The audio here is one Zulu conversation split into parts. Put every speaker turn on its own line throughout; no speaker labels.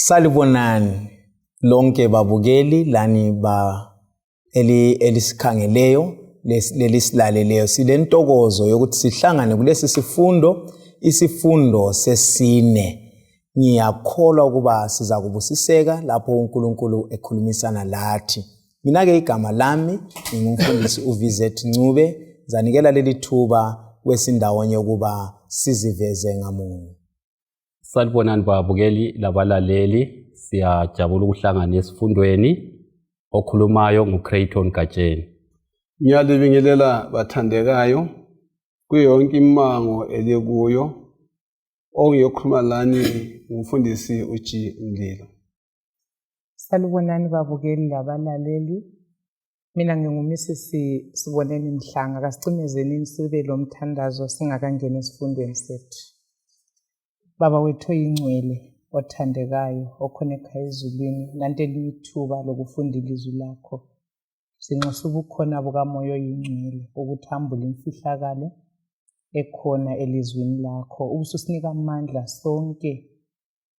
Salibonani lonke babukeli lani ba eli elisikhangeleyo lelisilaleleyo. Silentokozo yokuthi sihlangane kulesi sifundo, isifundo sesine. Ngiyakholwa ukuba sizakubusiseka lapho uNkulunkulu ekhulumisana lathi. Mina-ke igama lami ngingumfundisi uVZ Ncube, zanikela leli thuba kwesindawonye ukuba siziveze ngamunye.
Salibonani babukeli labalaleli, siyajabula ukuhlangana esifundweni. Okhulumayo nguCrayton Gatsheni.
Ngiyalibingelela bathandekayo kuyo yonke imimango elikuyo. Ongiyokhuluma lani ngumfundisi uG Mlilo.
Salibonani babukeli labalaleli. Mina nginguMisisi Siboneni Mhlanga. Kasicimezenini sibe lomthandazo singakangeni esifundweni sethu. Baba wethu oyingcwele, othandekayo, okhona ekhaya ezulwini, nanti elinye ithuba lokufunda ilizwi lakho. Sinxusa ubukhona bukaMoya oyiNgcwele ukuthi ambule imfihlakalo ekhona elizwini lakho, ubususinika amandla sonke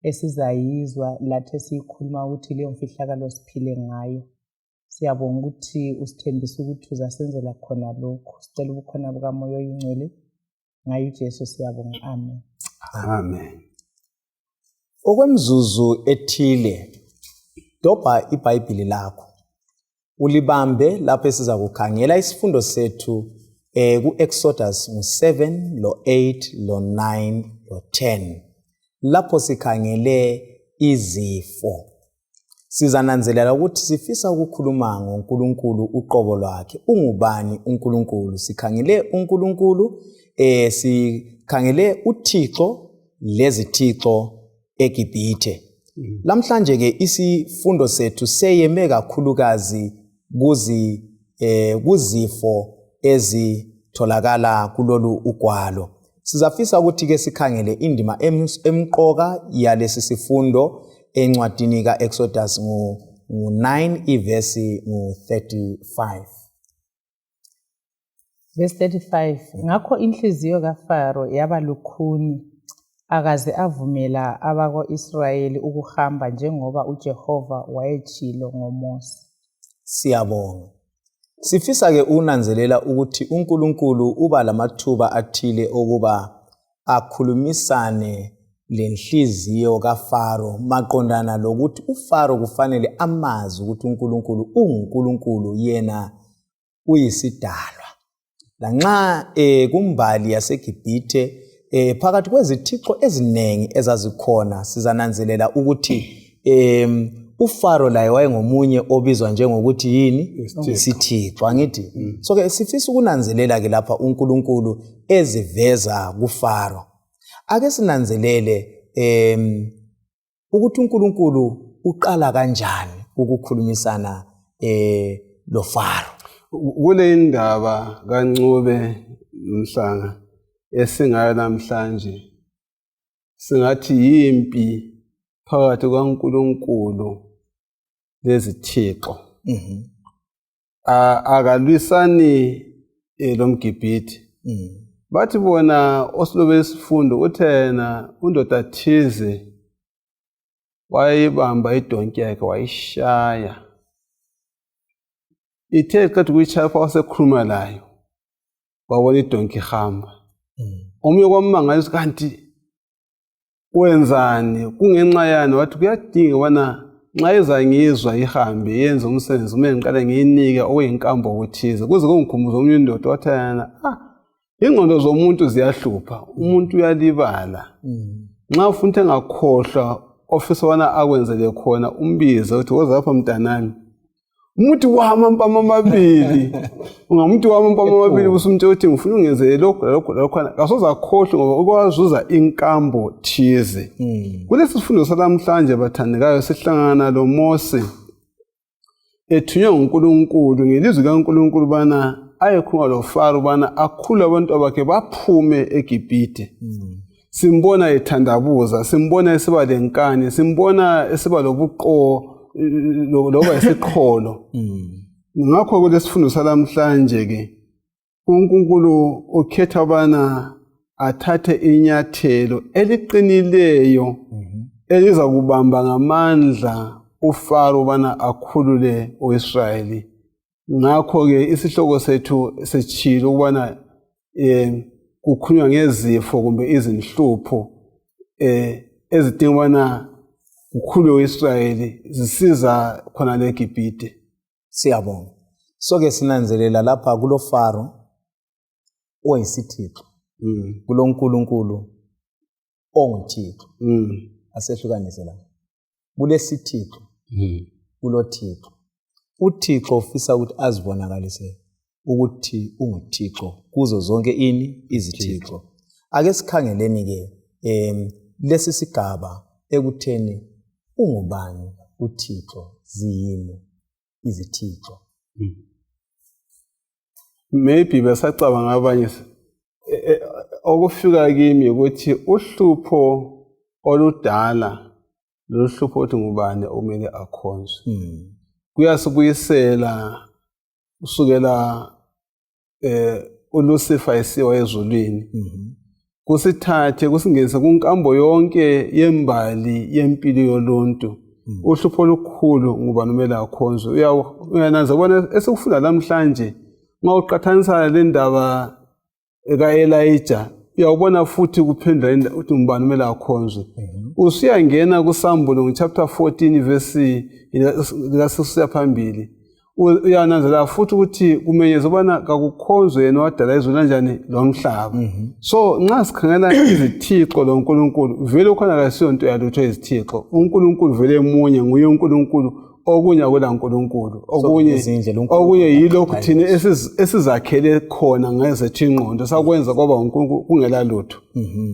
esizayizwa lathi esiyikhuluma ukuthi leyo mfihlakalo siphile ngayo. Siyabonga ukuthi usithembisa ukuthi uzasenzela khona lokhu. Sicela ubukhona bukaMoya oyiNgcwele ngaye uJesu siyabonga. Amen.
Amen.
Okwemzuzu ethile, dobha iBhayibhili lakho ulibambe lapho esiza kukhangela isifundo sethu ku-Exodus ngu-7 lo-8 lo-9 lo-10 lapho sikhangele izifo. Sizananzelela ukuthi sifisa ukukhuluma ngoNkulunkulu uqobo lwakhe. Ungubani uNkulunkulu? Sikhangele uNkulunkulu, sikhangele uThixo lezithixo eGibhithe. Lamhlanje ke isifundo sethu seyeme kakhulukazi kuzi kuzifo ezitholakala kulolu ugwalo. Sizafisa ukuthi ke sikhangele indima emqoka yalesi sifundo encwadini kaExodus ngu-9 ivesi ngu-35.
Verse 35, ngakho inhliziyo kaFaro yaba lukhuni, akaze avumela abako-Israyeli ukuhamba njengoba uJehova wayetshilo ngoMose.
Siyabonga. Sifisa ke ukunanzelela ukuthi uNkulunkulu uba lamathuba athile okuba akhulumisane lenhliziyo kaFaro maqondana lokuthi uFaro kufanele amazi ukuthi uNkulunkulu unguNkulunkulu, yena uyisidalwa. Lanxa kumbali yaseGibhithe phakathi kwezithixo eziningi ezazikhona, sizananzelela ukuthi uFaro laye wayengomunye obizwa njengokuthi yini? Isithixo, angithi? So ke sifisa ukunanzelela ke lapha uNkulunkulu eziveza kuFaro. Ake sinanzelele ukuthi uNkulunkulu uqala kanjani ukukhulumisana loFaro.
Kule indaba kaNcube Mhlanga esingayo namhlanje, singathi yimpi phakathi kwaNkulunkulu lezithixo. Akalwisani lomGibhithe. Bathi bona osilobe isifundo uthena undoda thize wayibamba idonki yakhe wayishaya. Ithe qeda ukuyishaya wasekhuluma layo, wabona idonki ihamba. Omunye kwammangalisa, kanti wenzani, kungenxa yani? Wathi kuyadinga ubana nxa izangizwa ihambe yenze umsebenzi, kumele ngiqale ngiyinike okuyinkambo okuthize. Kuze kungikhumbuze omunye indoda wathi yena, ingqondo zomuntu ziyahlupha, umuntu uyalibala. Nxa ufuna ukuthi engakhohlwa ofisa ubana akwenzele khona, umbize uthi woza lapha mntanami. Umuthi wamampama amabili, ungamuthi wamampama amabili usumtshela ukuthi ngifuna ungenzele lokhu lalokhu lalokhwana, kasoze akhohlwe ngoba ukwazuza inkambo thize. Kulesi sifundo salamhlanje bathandekayo, sihlangana loMose ethunywe nguNkulunkulu ngelizwi kaNkulunkulu bana ayekhuluma loFaro bana akhulule abantu bakhe baphume eGibhithe. Simbona ethandabuza, simbona esiba lenkani, simbona esiba lobuqo loba isiqholo. Ngakho kulesifundo salamhlanje ke uNkulunkulu ukhetha bana athathe inyathelo eliqinileyo. eliza kubamba ngamandla uFaro ubana akhulule uIsrayeli. Ngakho-ke isihloko sethu sitshilo ukubana kukhulunywa ngezifo kumbe izinhlupho ezidinga ukubana kukhulwe uIsrayeli zisiza khona leGibhite.
Siyabonga. So-ke sinanzelela lapha kulo Faro oyisithixo, kuloNkulunkulu onguThixo. Asehlukanise la. Kulesithixo, kuloThixo. UThixo ufisa ukuthi azibonakalise ukuthi unguThixo kuzo zonke ini izithixo. Ake sikhangeleni ke lesi sigaba ekutheni ungubani uThixo, ziyini izithixo.
Maybe besacabanga abanye okufika kimi ukuthi uhlupho oludala loluhlupho ukuthi ngubani okumele akhonzwe. Kuyasibuyisela kusukela uLucifer esiwa ezulwini, kusithathe kusingenise kunkambo yonke yembali yempilo yoluntu. Uhlupho olukhulu ngubani kumele akhonzwe. Uyananza ubona esikufunda namhlanje nxa uqathanisa le ndaba ka-Elijah, uyawubona futhi kuphendula ukuthi ngubani kumele akhonzwe. Usuyangena kuSambulo ngo-chapter 14 verse likasisiya phambili, uyananzelela futhi ukuthi kumenyezwa ubana kakukhonzwe yena wadala izulu kanjani lomhlaba. So nxa sikhangela izithixo loNkulunkulu, vele ukhona kasiyonto yalutho izithixo. uNkulunkulu vele munye, nguye uNkulunkulu, okunye akula Nkulunkulu, okunye yilokhu thina esizakhele khona ngezethu ingqondo sakwenza kwaba uNkulunkulu kungela lutho.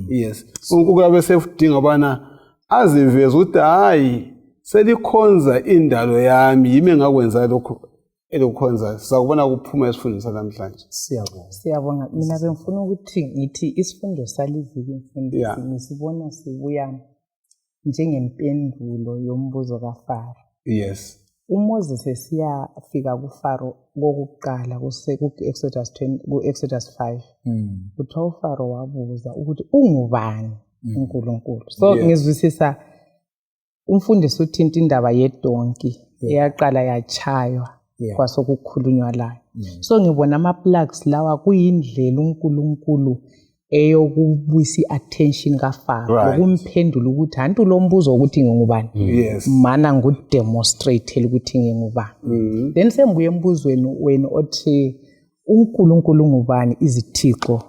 Yes, uNkulunkulu abesedinga ubana aziveze ukuthi hayi, selikhonza indalo yami, yimi engakwenza lokhu elikukhonzayo. Sizakubona kuphuma esifundweni sanamhlanje.
Siyabonga.
Siyabonga. Mina bengifuna ukuthi ngithi isifundo saliviki mfundisi ngisibona sibuya njengempendulo yombuzo kaFaro.
Yes.
uMoses esiyafika kuFaro kokuqala ku-Exodus 20, ku-Exodus 5, kuthiwa uFaro wabuza ukuthi ungubani uNkulunkulu. So ngizwisisa umfundisi uthinta indaba yedonki eyaqala yachaywa, kwasokukhulunywa layo. So ngibona ama-plagues lawa kuyindlela uNkulunkulu eyokubuyisa i-attention kaFaro, lokumphendula ukuthi anti lo mbuzo ukuthi ngingubani, mana ngu-demonstrate ukuthi ngingubani. Then sengibuye embuzweni wenu othi uNkulunkulu ngubani, izithixo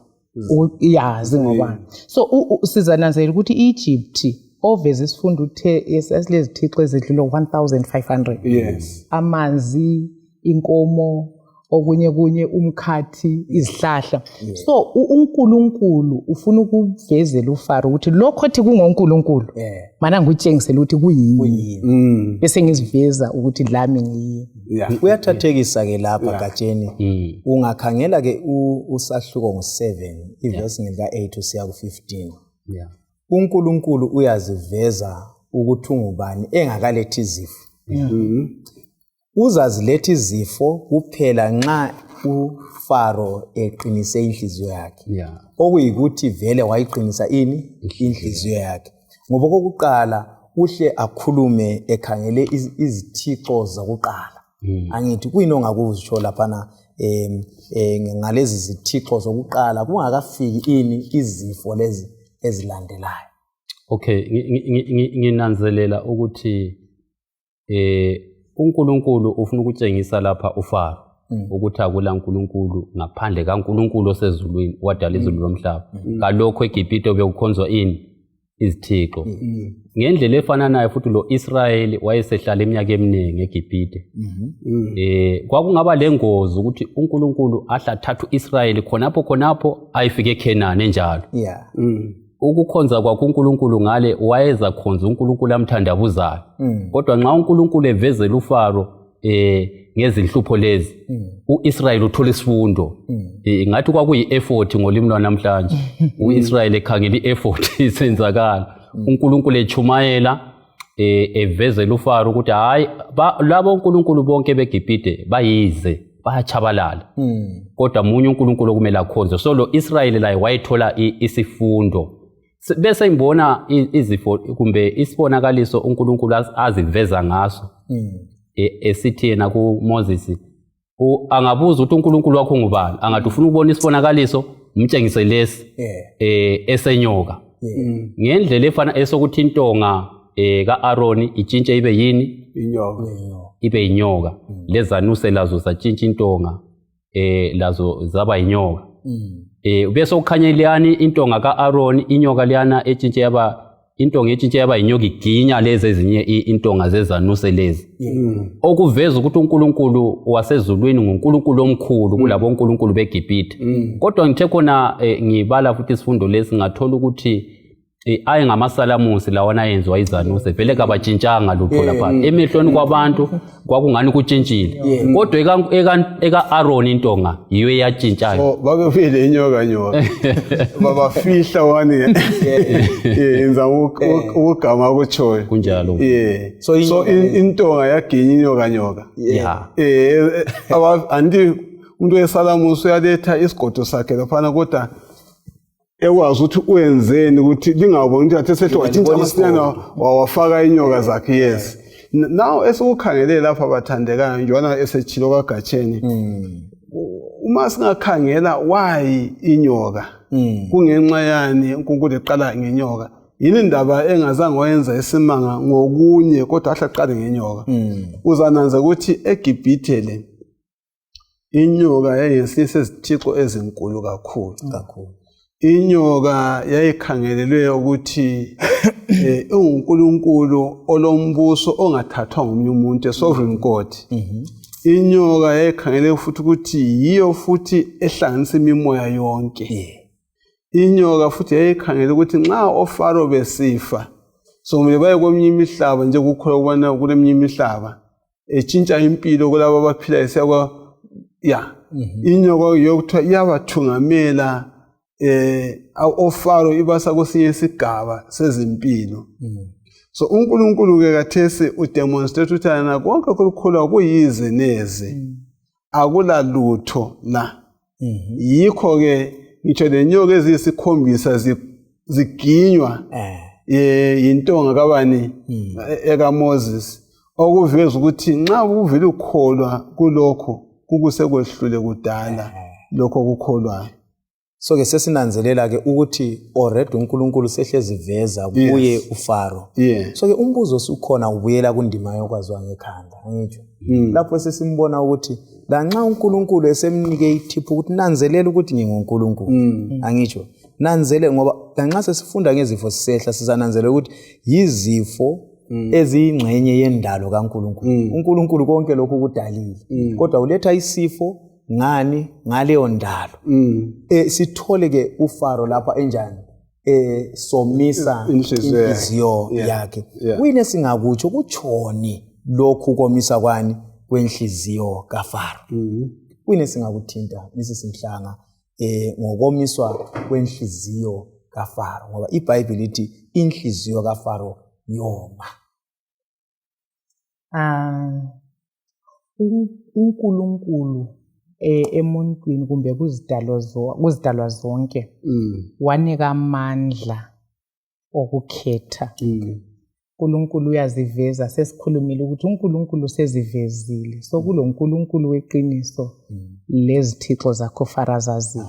zingubani. So sizananzelela ukuthi i-Egypt oveza isifundo uthe esilezithixo ezidlula 1500. Amanzi, inkomo, okunye kunye, umkhathi, izihlahla. So uNkulunkulu ufuna ukuvezela uFaro ukuthi lokho othi kungoNkulunkulu, mana ngikutshengisele ukuthi kuyini, bese ngiziveza ukuthi lami ngiyini.
Kuyathathekisa ke lapha Gatsheni. Ungakhangela ke usahluko ngo-7 ivesi ngelika-8 usiya ku-15. uNkulunkulu uyaziveza ukuthi ungubani engakalethi izifo. Uzaziletha izifo kuphela nxa uFaro eqinise inhliziyo yakhe. Okuyikuthi vele wayiqinisa ini inhliziyo yakhe. Ngoba okokuqala uhle akhulume ekhangele izithixo zokuqala. Angithi kuyini ongakusho laphana ngalezi zithixo zokuqala kungakafiki ini izifo lezi ezilandelayo.
Okay, nginanzelela ukuthi uNkulunkulu ufuna ukutshengisa lapha uFaro ukuthi akula nkulunkulu ngaphandle kaNkulunkulu osezulwini wadala izulu lomhlaba. Kalokho eGibhite bekukhonzwa ini izithixo. Ngendlela efananayo futhi lo Israyeli wayesehlala iminyaka eminingi eGibhite. Kwakungaba lengozi ukuthi uNkulunkulu ahlathatha uIsrayeli khonapho ayifike eKhenani enjalo. Ukukhonza kwakhe uNkulunkulu ngale wayeza khonza uNkulunkulu amthandabuzayo. Kodwa nxa uNkulunkulu evezela uFaro ngezinhlupho lezi, uIsrayeli uthola isifundo. Ngathi kwakuyi-effort ngolimi lwanamhlanje. UIsrayeli ekhangela i-effort isenzakala. uNkulunkulu echumayela evezela uFaro ukuthi hayi, labo uNkulunkulu bonke beGibhite bayize, bayachabalala. Kodwa munye uNkulunkulu okumele akhonze. So lo Israyeli laye wayethola isifundo. Bese ngibona izifo kumbe isibonakaliso uNkulunkulu aziveza ngaso esithi yena kuMoses angabuza ukuthi uNkulunkulu wakho ngubani, angathi ufuna ukubona isibonakaliso mtshengise lesi esenyoka. Ngendlela efana esokuthi intonga ka-Aroni itshintshe ibe yini?
Inyoka.
Ibe inyoka. Lezanuse lazo zatshintsha intonga lazo zaba inyoka. Bese kukhanya liyani intonga ka-Aroni, inyoka liyana etshintshe yaba intonga etshintshe yaba inyoka iginya lezi ezinye intonga zezanuse lezi. Okuveza ukuthi uNkulunkulu wasezulwini nguNkulunkulu omkhulu kulabo onkulunkulu beGibhithe. Kodwa ngithe khona ngibala futhi isifundo lesi ngathola ukuthi aye ngamasalamusi lawana ayenziwa izanuse vele kabatshintshanga lutho lapha emehlweni kwabantu kwakungani kutshintshile, kodwa eka-Aroni intonga yiyo eyatshintshayo.
Babebuyele inyoka nyoka babafihla wani yenza ukugama akutshoyo
kunjalo.
So intonga yaginya inyoka nyoka. Anti umuntu wesalamusi uyaletha isigodo sakhe laphana, kodwa ekwazi ukuthi wenzeni ukuthi lingaboni ukuthi athe sehle watshintsha masinyana wawafaka inyoka zakhe. Yes, now esikukhangele lapha bathandekayo, njengoba esetshilo kaGatsheni, uma singakhangela why inyoka, kungenxa yani uNkulunkulu eqala ngenyoka? Yini indaba engazange wayenza isimanga ngokunye kodwa ahle aqale ngenyoka? Uzananza ukuthi eGibhithe le inyoka yayensinye sezithixo ezinkulu kakhulu. Inyoka yayikhangelelwe ukuthi unguNkulunkulu olombuso ongathathwa ngomunye umuntu, sovereign God. Inyoka yayikhangelelwe futhi ukuthi yiyo futhi ehlanganisa imimoya yonke. Inyoka futhi yayikhangele ukuthi nxa oFaro besifa sokumele baye kweminye imihlaba, njengokukholwa ukubana kuleminye imihlaba etshintsha impilo kulabo abaphilayo isiya ya. Inyoka yokuthiwa iyabathungamela oFaro ibasa kwesinye isigaba sezimpilo. So uNkulunkulu ke kathesi udemonstrate ukuthi yena konke okukholwa kuyize neze, akula lutho la. Yikho ke ngitsho lenyoka eziyisikhombisa ziginywa yintonga kabani, ekaMoses, okuveza ukuthi nxa uvele ukholwa kulokho kukusekwehlule kudala lokho okukholwayo.
So ke sesinanzelela ke ukuthi already uNkulunkulu sehleziveza kuye uFaro. So ke umbuzo osukhona ubuyela kundima yokwaziwa ngekhanda, angitsho? Lapho sesimbona ukuthi lanxa uNkulunkulu esemnike ithiphu ukuthi nanzelela ukuthi nginguNkulunkulu, angitsho? Nanzele, ngoba lanxa sesifunda ngezifo sisehla sizananzelela ukuthi yizifo eziyingxenye yendalo kaNkulunkulu. uNkulunkulu konke lokhu kudalile, kodwa uletha isifo ngani ngaleyo ndalo. Sithole ke uFaro lapha enjani somisa inhliziyo yakhe. Kuyini esingakutsho, kutshoni lokhu komisa kwani kwenhliziyo kaFaro? Kuyini esingakuthinta Mrs Mhlanga ngokomiswa kwenhliziyo kaFaro? Ngoba iBhayibheli lithi inhliziyo kaFaro yoma.
uNkulunkulu emuntwini kumbe kuzidalwa zonke wanika amandla okukhetha. uNkulunkulu uyaziveza, sesikhulumile ukuthi uNkulunkulu sezivezile, so kuloNkulunkulu weqiniso lezithixo zakho farazaziyo.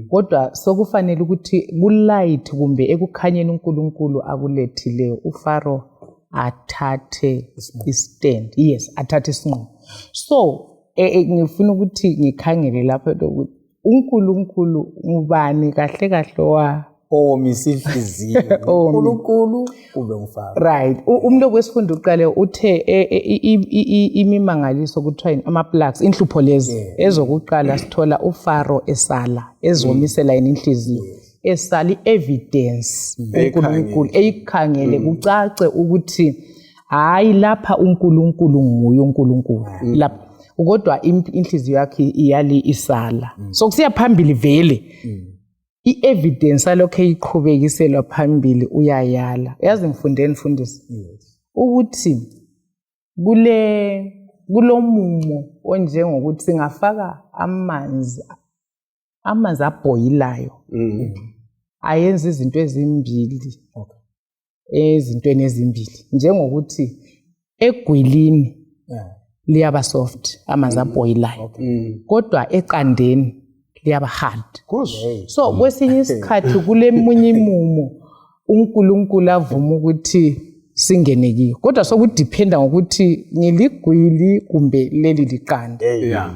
Kodwa sokufanele ukuthi kulight kumbe ekukhanyeni uNkulunkulu akulethileyo uFaro athathe istand, yes, athathe isinqumo. So ngifuna ukuthi ngikhangele lapho ukuthi uNkulunkulu ngubani kahle kahle
owomisa inhliziyo, uNkulunkulu kumbe nguFaro?
Right, umlobo wesifundo uqale uthe imimangaliso kuthiwa yini, ama-plagues, inhlupho lezi ezokuqala sithola uFaro esala eziwomisela yena inhliziyo, esala i-evidence uNkulunkulu eyikhangele kucace ukuthi hayi lapha uNkulunkulu nguye uNkulunkulu lapha, kodwa inhliziyo yakhe iyali isala. So kusiya phambili vele i-evidence alokhu eyiqhubekiselwa phambili uyayala. Yazi ngifundeni mfundisi ukuthi kule kulomumo onjengokuthi singafaka amanzi abhoyilayo. Ayenza izinto ezimbili ezintweni ezimbili, njengokuthi egwilini liyaba soft amanzi abhoyilayo, kodwa eqandeni liyaba hard. So kwesinye isikhathi kulemunye imumo uNkulunkulu avuma ukuthi singene kiyo, kodwa sokudiphenda ngokuthi ngiligwili kumbe leli liqanda.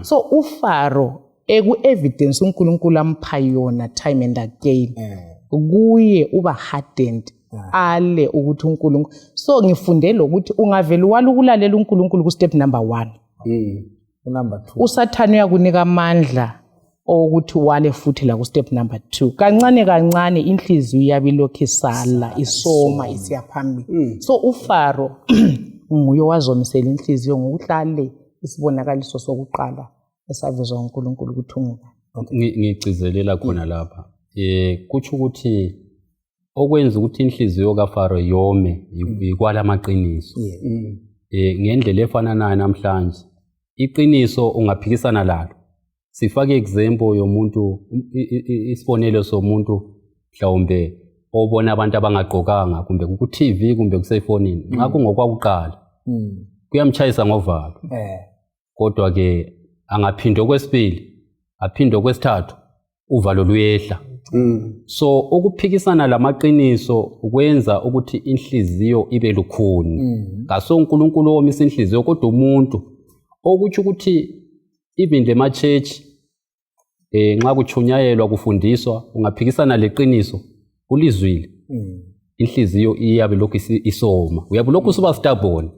So uFaro eku-evidence uNkulunkulu ampha yona time and again, kuye uba hardened, ale ukuthi uNkulunkulu. So ngifunde lokuthi ungavele wala ukulalela uNkulunkulu ku-step number 1,
Number 2,
uSathane uyakunika amandla okuthi wale futhi la ku-step number 2. Kancane kancane inhliziyo iyabe ilokhu isala isoma isiya phambili. So uFaro nguye owazomisela inhliziyo ngokuhlale isibonakaliso sokuqala esavezwa uNkulunkulu ukuthi ungubani.
Ngigcizelela khona lapha, kutsho ukuthi okwenza ukuthi inhliziyo kaFaro yome yikwala amaqiniso. Ngendlela efananayo namhlanje iqiniso ungaphikisana lalo. Sifake example yomuntu, isibonelo somuntu mhlawumbe obona abantu abangagqokanga kumbe ku-TV kumbe kusefonini, nxa kungokwakuqala kuyamchayisa ngovalo. Kodwa ke angaphinda okwesibili, aphinde okwesithathu, uvalo luyehla. So ukuphikisana lamaqiniso kwenza ukuthi inhliziyo ibe lukhuni. Kaso uNkulunkulu owomisa inhliziyo, kodwa umuntu. Okutsho ukuthi even lema-church nxa kutshunyayelwa kufundiswa, ungaphikisana leqiniso ulizwile, inhliziyo iyabe lokhu isoma, uyabe lokhu usuba stubborn,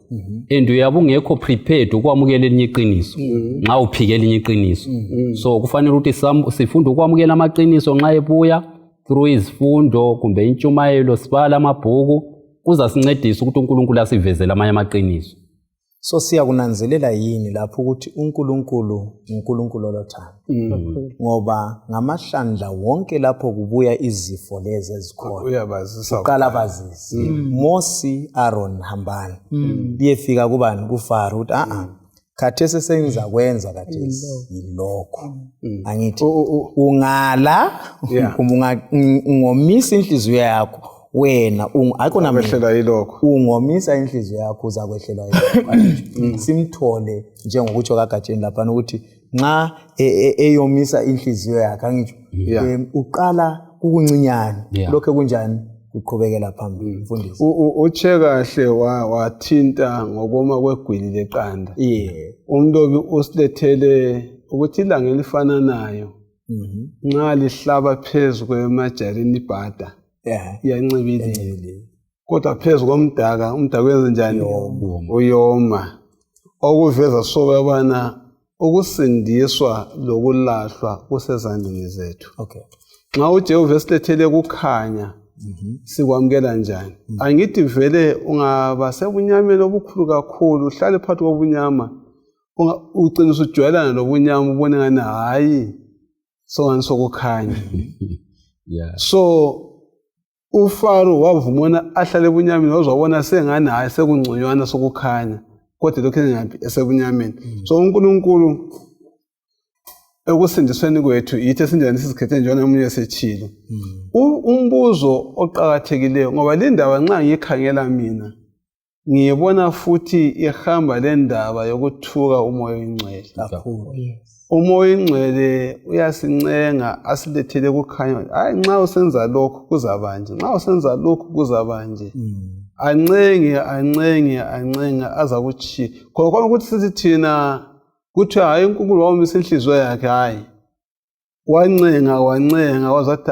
and uyabe ungekho prepared ukwamukela elinye iqiniso nxa uphike elinye iqiniso. So kufanele ukuthi sifunde ukwamukela amaqiniso nxa ebuya through izifundo kumbe intshumayelo, sibala amabhuku, kuzasincedisa ukuthi uNkulunkulu asivezele amanye amaqiniso.
So siyakunanzelela yini lapho ukuthi uNkulunkulu uNkulunkulu olothando? Ngoba ngamahlandla wonke lapho kubuya izifo lezi ezikhona,
uyabazisa,
uqala bazise Mosi, Aaron, hambani liyefika kubani, kuFaro, ukuthi a khathesi sengizakwenza khathesi yilokho. Angithi ungala kumbe ungomisa inhliziyo yakho wena, ayikho
kwehlelwa yilokho,
ungomisa inhliziyo yakho uzakwehlelwa yilokho. Simthole njengokutsho kaGatsheni laphana ukuthi nxa eyomisa inhliziyo yakhe, angitsho, uqala kukuncinyane, lokho kunjani kuqhubekela phambili. Mfundisi,
utshe kahle wathinta ngokoma kwegwili leqanda. Umlobi usilethele ukuthi ilanga elifananayo nxa lihlaba phezu kwemajarini ibhada iyancibilika, kodwa phezu komdaka, umdaka uyenza njani? Uyoma. Okuveza sobabana ukusindiswa lokulahlwa kusezandleni zethu. Nxa uJehova esilethele kukhanya, sikwamukela njani? Angithi vele ungaba sebunyameni obukhulu kakhulu, uhlale phakathi kobunyama, ugcina usujwayelana lobunyama, ubone ngani hayi songani sokukhanya. So uFaro wavumona ahlale ebunyameni, wazwabona sengani hayi sekungconywana sokukhanya, kodwa lokhu engaphi esebunyameni. So uNkulunkulu ekusindisweni kwethu yithi esinjani sizikhethe, njengoba omunye esetshilo. Umbuzo oqakathekileyo, ngoba le ndaba nxa ngiyikhangela mina ngiyibona futhi ihamba le ndaba yokuthuka uMoya oyiNgcwele. UMoya oyiNgcwele uyasincenga asilethele kukhanya, hayi nxa usenza lokhu kuzaba nje, nxa usenza lokhu kuzaba nje. Ancenge ancenge ancenge aza kutshiya khona khona ukuthi sithi thina kuthiwa hayi uNkulunkulu wawomisa inhliziyo yakhe, hayi wancenga wancenga wazathi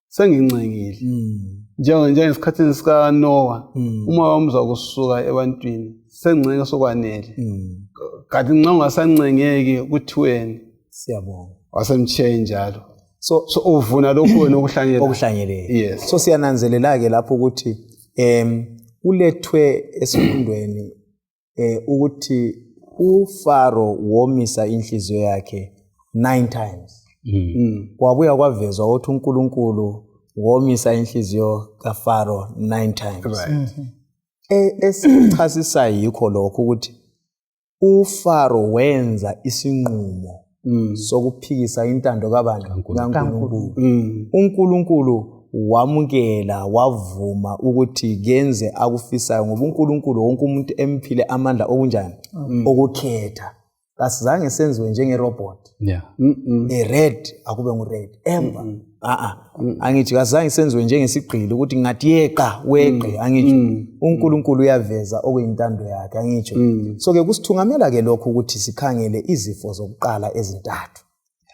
sengincengile. Njengesikhathini sikaNowa, umoya wami uzakusuka ebantwini, sengincenge sokwanele. Kanti nxa ungasancengeki kuthiweni?
Siyabonga.
Wasemtshiya njalo. So uvuna lokhu wena okuhlanyelayo.
Okuhlanyeleyo. So siyananzelela-ke lapho ukuthi kulethwe esifundweni ukuthi uFaro womisa inhliziyo yakhe 9 times. Kwabuya kwavezwa ukuthi uNkulunkulu womisa inhliziyo kaFaro 9 times. Esichasisa yikho lokho ukuthi uFaro wenza isinqumo sokuphikisa intando kabani? KaNkulunkulu. uNkulunkulu wamukela wavuma ukuthi kenze akufisayo ngoba uNkulunkulu wonke umuntu emphile amandla okunjani okukhetha. Kasizange senziwe njengerobot. E-red akube ngu-red, emva a-a angithi kasizange senziwe njengesigqili ukuthi ngathi yeqa weqe, angitsho. UNkulunkulu uyaveza okuyintando yakhe, angitsho. So-ke kusithungamela-ke lokhu ukuthi sikhangele izifo zokuqala ezintathu.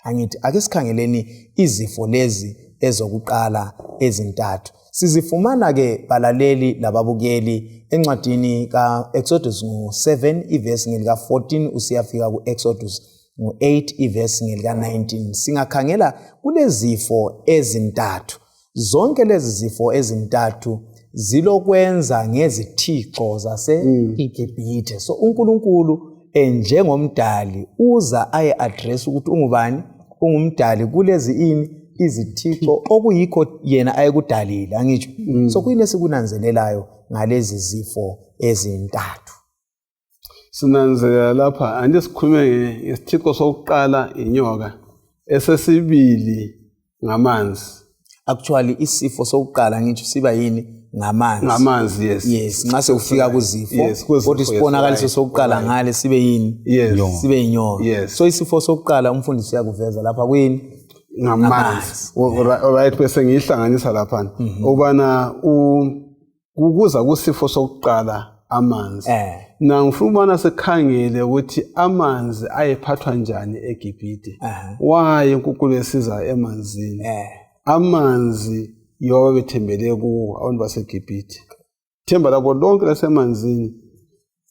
Angithi ake sikhangeleni izifo lezi ezokuqala ezintathu. Sizifumana-ke balaleli lababukeli encwadini ka-Exodus ngo-7 ivesi ngelika-14 usiyafika ku-Exodus ngo-8 ivesi ngelika-19. Singakhangela kulezifo ezintathu. Zonke lezi zifo ezintathu zilokwenza ngezithixo zaseGibhithe. So uNkulunkulu njengomdali uza aye address ukuthi ungubani, ungumdali kulezi ini izithixo okuyikho yena ayekudalile, angitsho. So kuyini esikunanzelelayo ngalezi zifo ezintathu?
Sinanzelela lapha anti sikhulume ngesithixo sokuqala inyoka, esesibili ngamanzi.
Actually isifo sokuqala ngitsho siba yini? Ngamanzi.
Ngamanzi, yes.
Yes, nxa sekufika kuzifo, yes, kodwa isibonakaliso sokuqala ngale sibe yini?
Yes.
Sibe yinyoka.
Yes.
So isifo sokuqala umfundisi uyakuveza lapha kuyini?
Ngamanzi. Alright, bese ngiyihlanganisa lapha ukubana kukuza kusifo sokuqala amanzi. Na ngifuna ukubana sikhangele ukuthi amanzi ayephathwa njani eGibhithe. Why inkukulu esiza emanzini? Amanzi yiwo ababethembele kuwo abantu baseGibhithe. Themba labo lonke lasemanzini.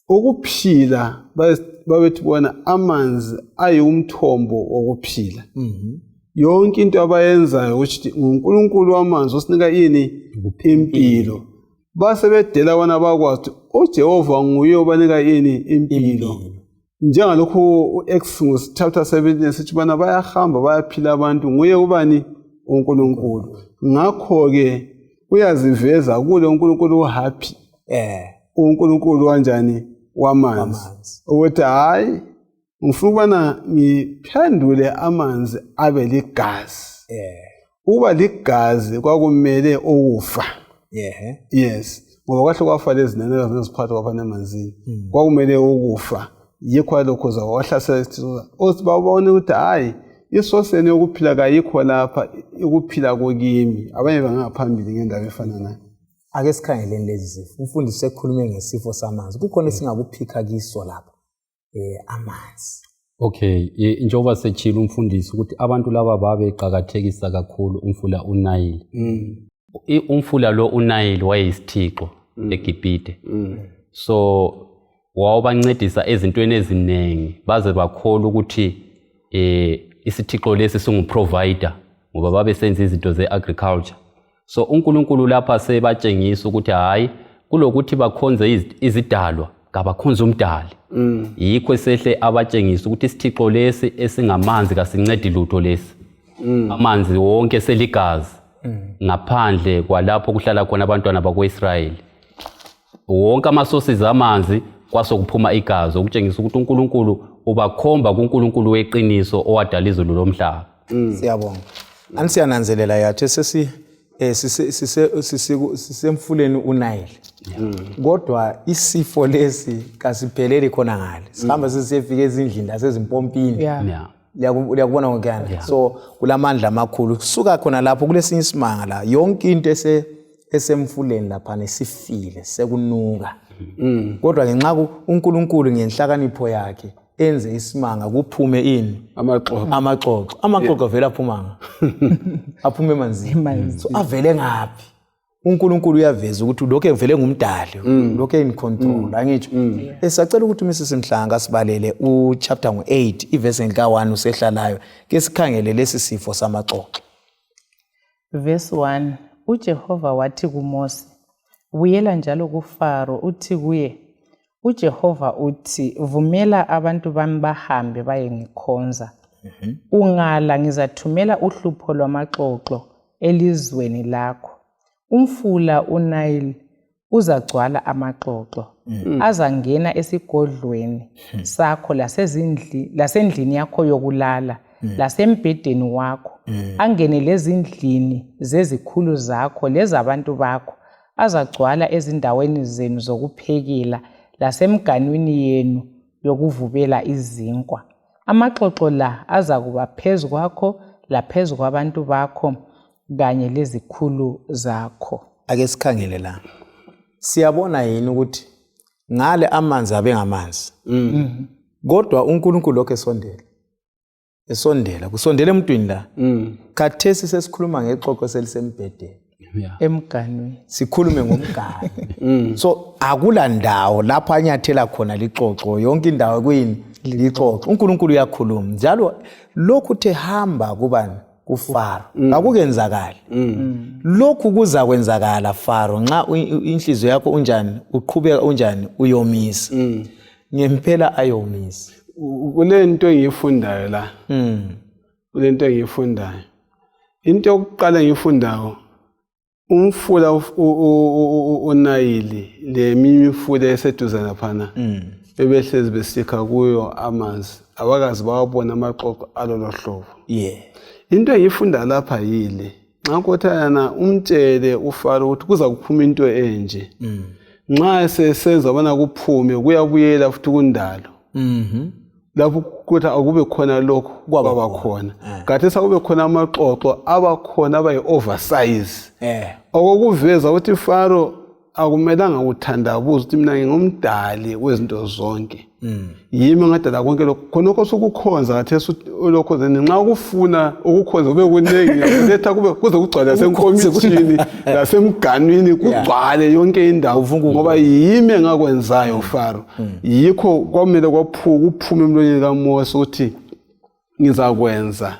Ukuphila babethi bona amanzi ayiwumthombo wokuphila. Yonke into abayenzayo ukuthi nguNkulunkulu wamanzi osinika ini? Impilo. Base bedela bona bakwazi ukuthi uJehova nguye obanika ini? Impilo. Njengalokhu u-Acts chapter 17 sithi bana bayahamba bayaphila abantu nguye ubani? uNkulunkulu. Ngakho-ke uyaziveza kule uNkulunkulu uhappy. uNkulunkulu wanjani? Wamanzi. Ukuthi hayi ngifuna ukubana ngiphendule amanzi abe ligazi. Ukuba ligazi kwakumele ukufa. Yes, ngoba kwahle kwafa lezinanela zeziphatha kwaphana emanzini. Kwakumele ukufa. Yikho lokho zawahlasela isithixo. Othi babone ukuthi hayi isoseni yokuphila kayikho lapha, ukuphila kokimi. Abanye bangaphambili ngendaba efana nayo.
Ake sikhangeleni lezi zifo. Umfundisi sekhulume ngesifo samanzi. Kukhona esingakuphikha kiso lapha. Amanzi.
Okay, njengoba sechile umfundisi ukuthi abantu laba babeqakathekisa kakhulu umfula uNayile. Umfula lo uNayile wayeyisithixo eGibhithe. So wawubancedisa ezintweni eziningi baze bakholwa ukuthi isithixo lesi singuprovider ngoba babesenza izinto ze-agriculture. So uNkulunkulu lapha sebatshengisa ukuthi hayi kulokuthi bakhonze izidalwa kabakhonze umdali. Yikho sehle abatshengisa ukuthi isithixo lesi esingamanzi kasincedi lutho lesi. Amanzi wonke seligazi ngaphandle kwalapho kuhlala khona abantwana bakwaIsrayeli. Wonke amasources amanzi kwasokuphuma igazi, okutshengisa ukuthi uNkulunkulu ubakhomba kuNkulunkulu weqiniso owadala izulu lomhlaba.
Siyabonga. Anisiyananzelela yathi sesi sisemfuleni uNile. Kodwa isifo lesi kasipheleli khona ngale. Sihamba sesiyefika ezindlini lasezimpompini. Liyakubona ngokuyana. So kulamandla amakhulu. Suka khona lapho kulesinye isimanga la. Yonke into esemfuleni laphana isifile sekunuka. Kodwa ngenxa uNkulunkulu ngenhlakanipho yakhe enze isimanga kuphume ini?
Amaxoxo.
Amaxoxo. Amaxoxo avele aphumanga. Aphume emanzini. So avele ngaphi? uNkulunkulu uyaveza ukuthi lokho evele ngumdali, lokho in control, angitsho. Esacela ukuthi uMrs Mhlanga sibalele uchapter ngo8 iverse ka1 usehlalayo ke sikhangele lesi sifo samaxoxo.
Verse 1 uJehova wathi kuMose, buyela njalo kuFaro uthi kuye, uJehova uthi, vumela abantu bami bahambe bayengikhonza. Ungala ngizathumela uhlupho lwamaxoxo elizweni lakho. Umfula uNile uzagcwala amaxoxo. Azangena esigodlweni sakho lasendlini yakho yokulala. Lasembhedeni wakho, angene lezindlini zezikhulu zakho lezabantu bakho, azagcwala ezindaweni zenu zokuphekela lasemganwini yenu yokuvubela izinkwa. Amaxoxo la azakuba phezu kwakho laphezu kwabantu bakho kanye lezikhulu zakho.
Ake sikhangele la, siyabona yini ukuthi ngale amanzi abengamanzi, kodwa uNkulunkulu lokho esondela esondela kusondela emntwini la. Khathesi sesikhuluma ngexoxo selisembhedeni,
emganwini,
sikhulume ngomganu. So akula ndawo lapho anyathela khona lixoxo, yonke indawo kuyini? Lixoxo. UNkulunkulu uyakhuluma njalo lokhu uthe hamba kubani? KuFaro. Akukenzakali lokhu, kuzakwenzakala Faro nxa inhliziyo yakho unjani, uqhubeka unjani, uyomisa ngempela, ayomisa.
Kule nto engiyifundayo la, kule nto engiyifundayo, into yokuqala engiyifundayo, umfula uNayili leminye imifula eseduze laphana, bebehlezi besikha kuyo amanzi, abakazi bawabona amaxoxo alolo hlobo. Into engiyifunda lapha yile: nxa kothayana umtshele uFaro ukuthi kuza kuphuma into enje, nxa sesenza bona kuphume, kuyabuyela futhi kundalo lapho kuthi akube khona lokhu, kwaba khona. Khathesi akube khona amaxoxo, abakhona abayi-oversize, okokuveza ukuthi Faro akumelanga kuthandabuza ukuthi mina ngingumdali wezinto zonke, yimi engadala konke lokhu. Khonokho sukukhonza khathesi lokho, then nxa ukufuna ukukhonza kube kuningi, kuletha kube kuze kugcwale lasenkomitshini lasemganwini, kugcwale yonke indawo, ngoba yimi engakwenzayo, Faro. Yikho kwamele kuphume emlonyeni kaMose ukuthi ngizakwenza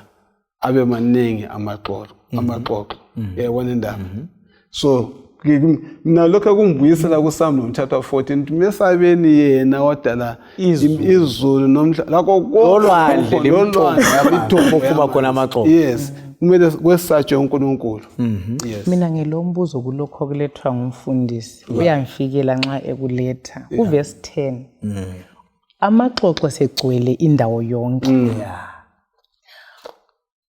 abe maningi amaxoxo, amaxoxo. Uyayibona indaba? So mina lokho kungibuyisela kuSalm chapter 14 ukuthi mesabeni yena wadala izulu nomhlaba lakho.
Lolwandle, lemithombo ophuma khona amaxoxo.
Yes, kumele kwesatshwe uNkulunkulu, yes.
Mina ngilombuzo kulokho okulethwa ngumfundisi, uyamfikela nxa ekuletha kuvesi 10, amaxoxo segcwele indawo yonke.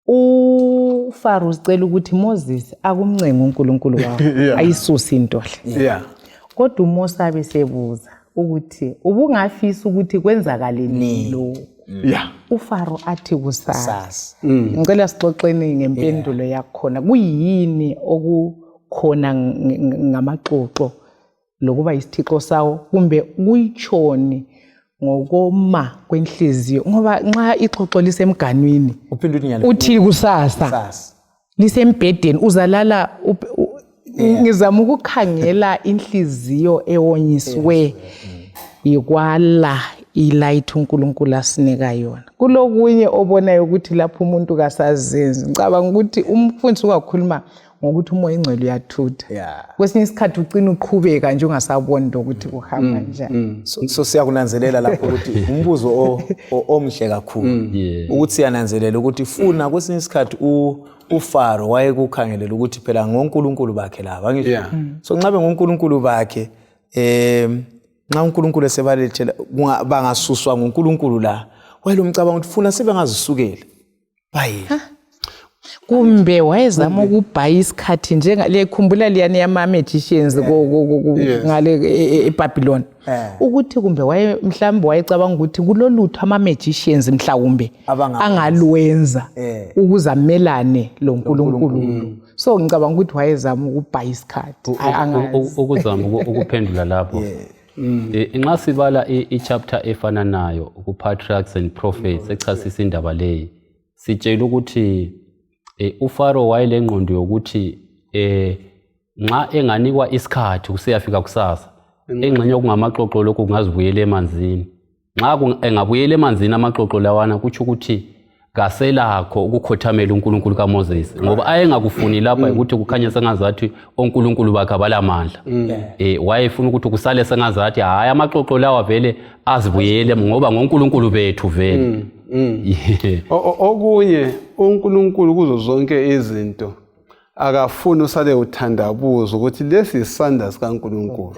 UFaro ucela ukuthi Moses akumncenge uNkulunkulu wakho ayisuse into le, kodwa uMose abe sebuza ukuthi ubungafisa ukuthi kwenzakale nini lokhu? UFaro athi kusasa.
Sasa.
Ngicela sixoxeni ngempendulo yakhona, kuyini okukhona ngamaxoxo lokuba yisithixo sawo, kumbe kuyitshoni ngokoma kwenhliziyo? Ngoba nxa ixoxo lisemganwini,
uphinde uthi ngiyalifuna.
Uthi kusasa.
Kusasa.
Lisembhedeni uzalala ngizama ukukhangela inhliziyo ewonyiswe yikwala i-light uNkulunkulu asinika yona. Kulokunye obonayo ukuthi lapho umuntu kasazenzi, ngicabanga ukuthi umfundisi ungakhuluma ngokuthi umoya ingcwele uyathutha. Kwesinye isikhathi ucina uqhubeka nje ungasaboni lokuthi kuhamba njani.
So siyakunanzelela lapho ukuthi umbuzo omhle kakhulu, ukuthi siyananzelela ukuthi funa kwesinye isikhathi uFaro wayekukhangelela ukuthi phela ngonkulunkulu bakhe laba, angisho? So nxa bengonkulunkulu bakhe, nxa uNkulunkulu esebalethela, bangasuswa nguNkulunkulu la, wayelomcabango ukuthi funa sebengazisukela bayini.
Kumbe wayezama ukubhaya isikhathi njengale, khumbula liyani yama-magicians ngale eBabylon, ukuthi kumbe waye mhlawumbe wayecabanga ukuthi kulolutho ama-magicians mhlawumbe angalwenza ukuze amelane lo nkulunkulu lo. So ngicabanga ukuthi wayezama ukubhaya isikhathi. Angazi.
Ukuzama ukuphendula lapho, nxa sibala i-chapter efananayo ku-Patriarchs and Prophets echasisa indaba leyi, sitshela ukuthi uFaro wayelengqondo yokuthi nxa enganikwa isikhathi kusiyafika kusasa, engxenye okungamaxoxo lokhu kungazibuyela emanzini. Nxa engabuyela emanzini amaxoxo lawana, kutsho ukuthi kaselakho ukukhothamela uNkulunkulu kaMoses, ngoba ayengakufuni lapha ukuthi kukhanye sengazathi onkulunkulu bakhe abalamandla. Wayefuna ukuthi kusale sengazathi hhayi, amaxoxo lawa vele azibuyele ngoba ngonkulunkulu bethu vele. Yeah.
Okunye uNkulunkulu kuzo zonke izinto akafuni usale uthandabuza ukuthi lesi yisandla sikaNkulunkulu.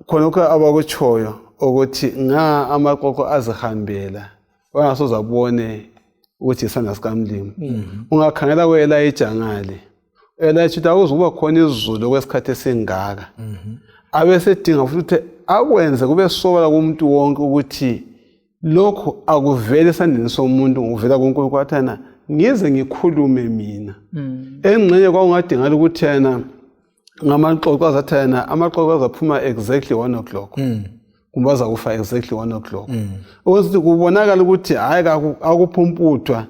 Khonokho abakutshoyo ukuthi nga amaxoxo azihambela. Wayengasoze abone ukuthi isandla sikamlimi. Ungakhangela ku-Elijah ngale, Elijah uthi akuzukuba khona izulu okwesikhathi esingaka. Abesedinga futhi ukuthi akwenze kube sobala kumuntu wonke ukuthi lokhu akuveli esandleni somuntu, ngokuvela kuNkulunkulu. Wathi yena ngize ngikhulume mina. Engxenye kwakungadingakala ukuthi yena ngamaxoxo azathi yena amaxoxo azaphuma exactly 1 o'clock kumbe azakufa exactly 1 o'clock, ukuthi kubonakala ukuthi hhayi akuphumputhwa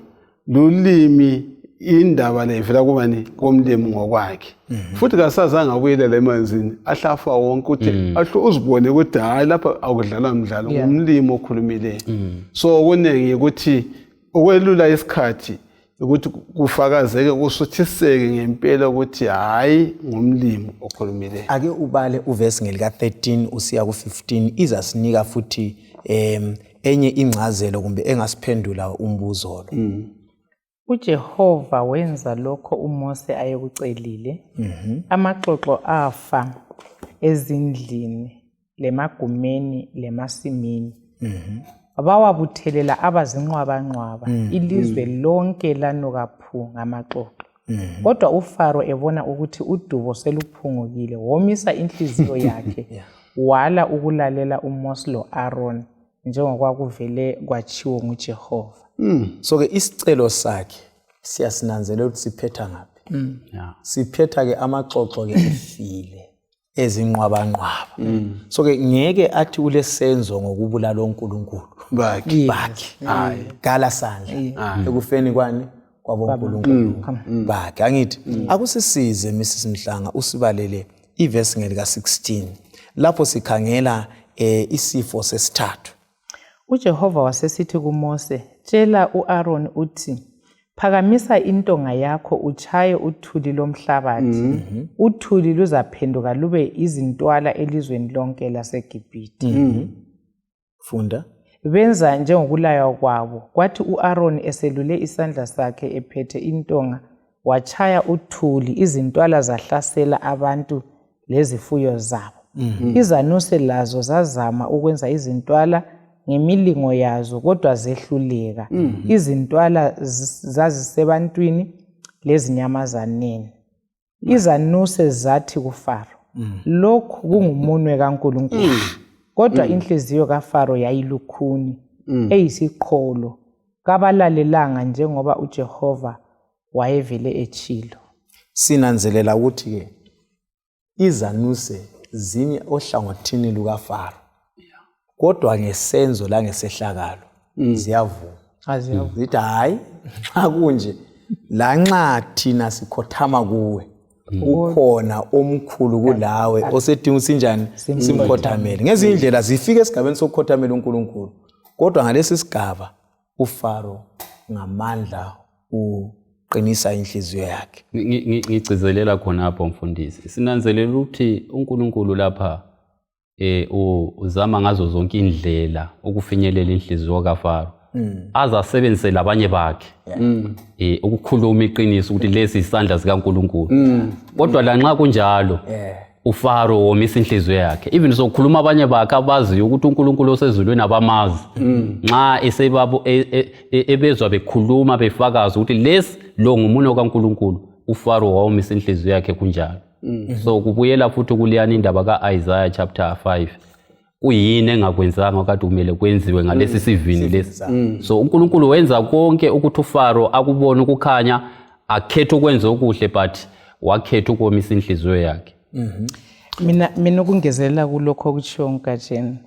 lulimi, indaba le ivela kubani? Komlimi ngokwakhe. Futhi kasazange abuyelela emanzini, ahlafa wonke ukuthi ahle uzibone ukuthi hhayi, lapha akudlalwa mdlalo, ngumlimi okhulumileyo. So okuningi ukuthi ukwelula isikhathi ukuthi kufakazeke, kusuthiseke ngempela ukuthi hhayi, ngumlimi okhulumileyo.
Ake ubale uvesi ngelika-13 usiya ku-15, izasinika futhi enye ingcazelo kumbe engasiphendula umbuzo lo.
UJehova wenza lokho uMose ayekucelile. Amaxoxo afa ezindlini lemagumeni lemasimini. Bawabuthelela abazinqwabanqwaba, ilizwe lonke lanuka phu ngamaxoxo. Kodwa uFaro ebona ukuthi udubo seluphungukile, womisa inhliziyo yakhe, wala ukulalela uMose lo-Aaron njengokwakuvele kwatshiwo nguJehova.
So-ke isicelo sakhe siyasinanzelela ukuthi siphetha ngaphi. Siphetha-ke amaxoxo-ke efile ezinqwabanqwaba. So-ke ngeke athi ulesenzo ngokubulala onkulunkulu
bakhe.
Bakhe kala sandla ekufeni kwani kwabonkulunkulu bakhe, angithi? Akusisize Mrs Mhlanga, usibalele ivesi ngelika-16 lapho sikhangela isifo sesithathu.
UJehova wasesithi kuMose, "Tshela uAron uthi, phakamisa intonga yakho utshaye uthuli lomhlabathi. Uthuli luzaphenduka lube izintwala elizweni lonke laseGibhithe."
Funda.
Benza njengokulaywa kwabo. Kwathi uAron eselule isandla sakhe ephethe intonga wachaya uthuli, izintwala zahlasela abantu lezifuyo zabo. Izanuse lazo zazama ukwenza izintwala ngemilingo yazo, kodwa zehluleka. Izintwala zazisebantwini lezinyamazaneni. Izanuse zathi kuFaro, "Lokhu kungumunwe kaNkulunkulu." Kodwa inhliziyo kaFaro yayilukhuni, eyisiqholo, kabalalelanga njengoba uJehova wayevele etshilo.
Sinanzelela ukuthi-ke izanuse zimi ohlangothini lukaFaro, kodwa ngesenzo langesehlakalo ziyavuma, zithi hayi, nxa kunje, lanxa thina sikhothama kuwe, ukhona omkhulu kulawe osedinga sinjani simkhothamele. Ngezinye indlela zifike esigabeni sokukhothamela uNkulunkulu, kodwa ngalesi sigaba uFaro ngamandla uqinisa inhliziyo yakhe.
Ngigcizelela khonapho mfundisi, sinanzelela ukuthi uNkulunkulu lapha uzama ngazo zonke indlela ukufinyelela inhliziyo kaFaro, azasebenzise labanye bakhe ukukhuluma iqiniso ukuthi lesi isandla sikaNkulunkulu. Kodwa lanxa kunjalo, uFaro womisa inhliziyo yakhe. Even sokukhuluma abanye bakhe abaziyo ukuthi uNkulunkulu osezulwini abamazi, nxa esebabo ebezwa bekhuluma befakaza ukuthi lesi lo ngumunwe kaNkulunkulu, uFaro wawomisa inhliziyo yakhe kunjalo. So kubuyela futhi kuleyana indaba ka-Isaiah chapter 5, kuyini engakwenzanga kade kumele kwenziwe ngalesi sivini lesi? So uNkulunkulu wenza konke ukuthi uFaro akubone ukukhanya, akhethe ukwenza okuhle, but wakhetha ukomisa inhliziyo yakhe.
Mina ukungezelela kulokho okutshiwo nguGatsheni,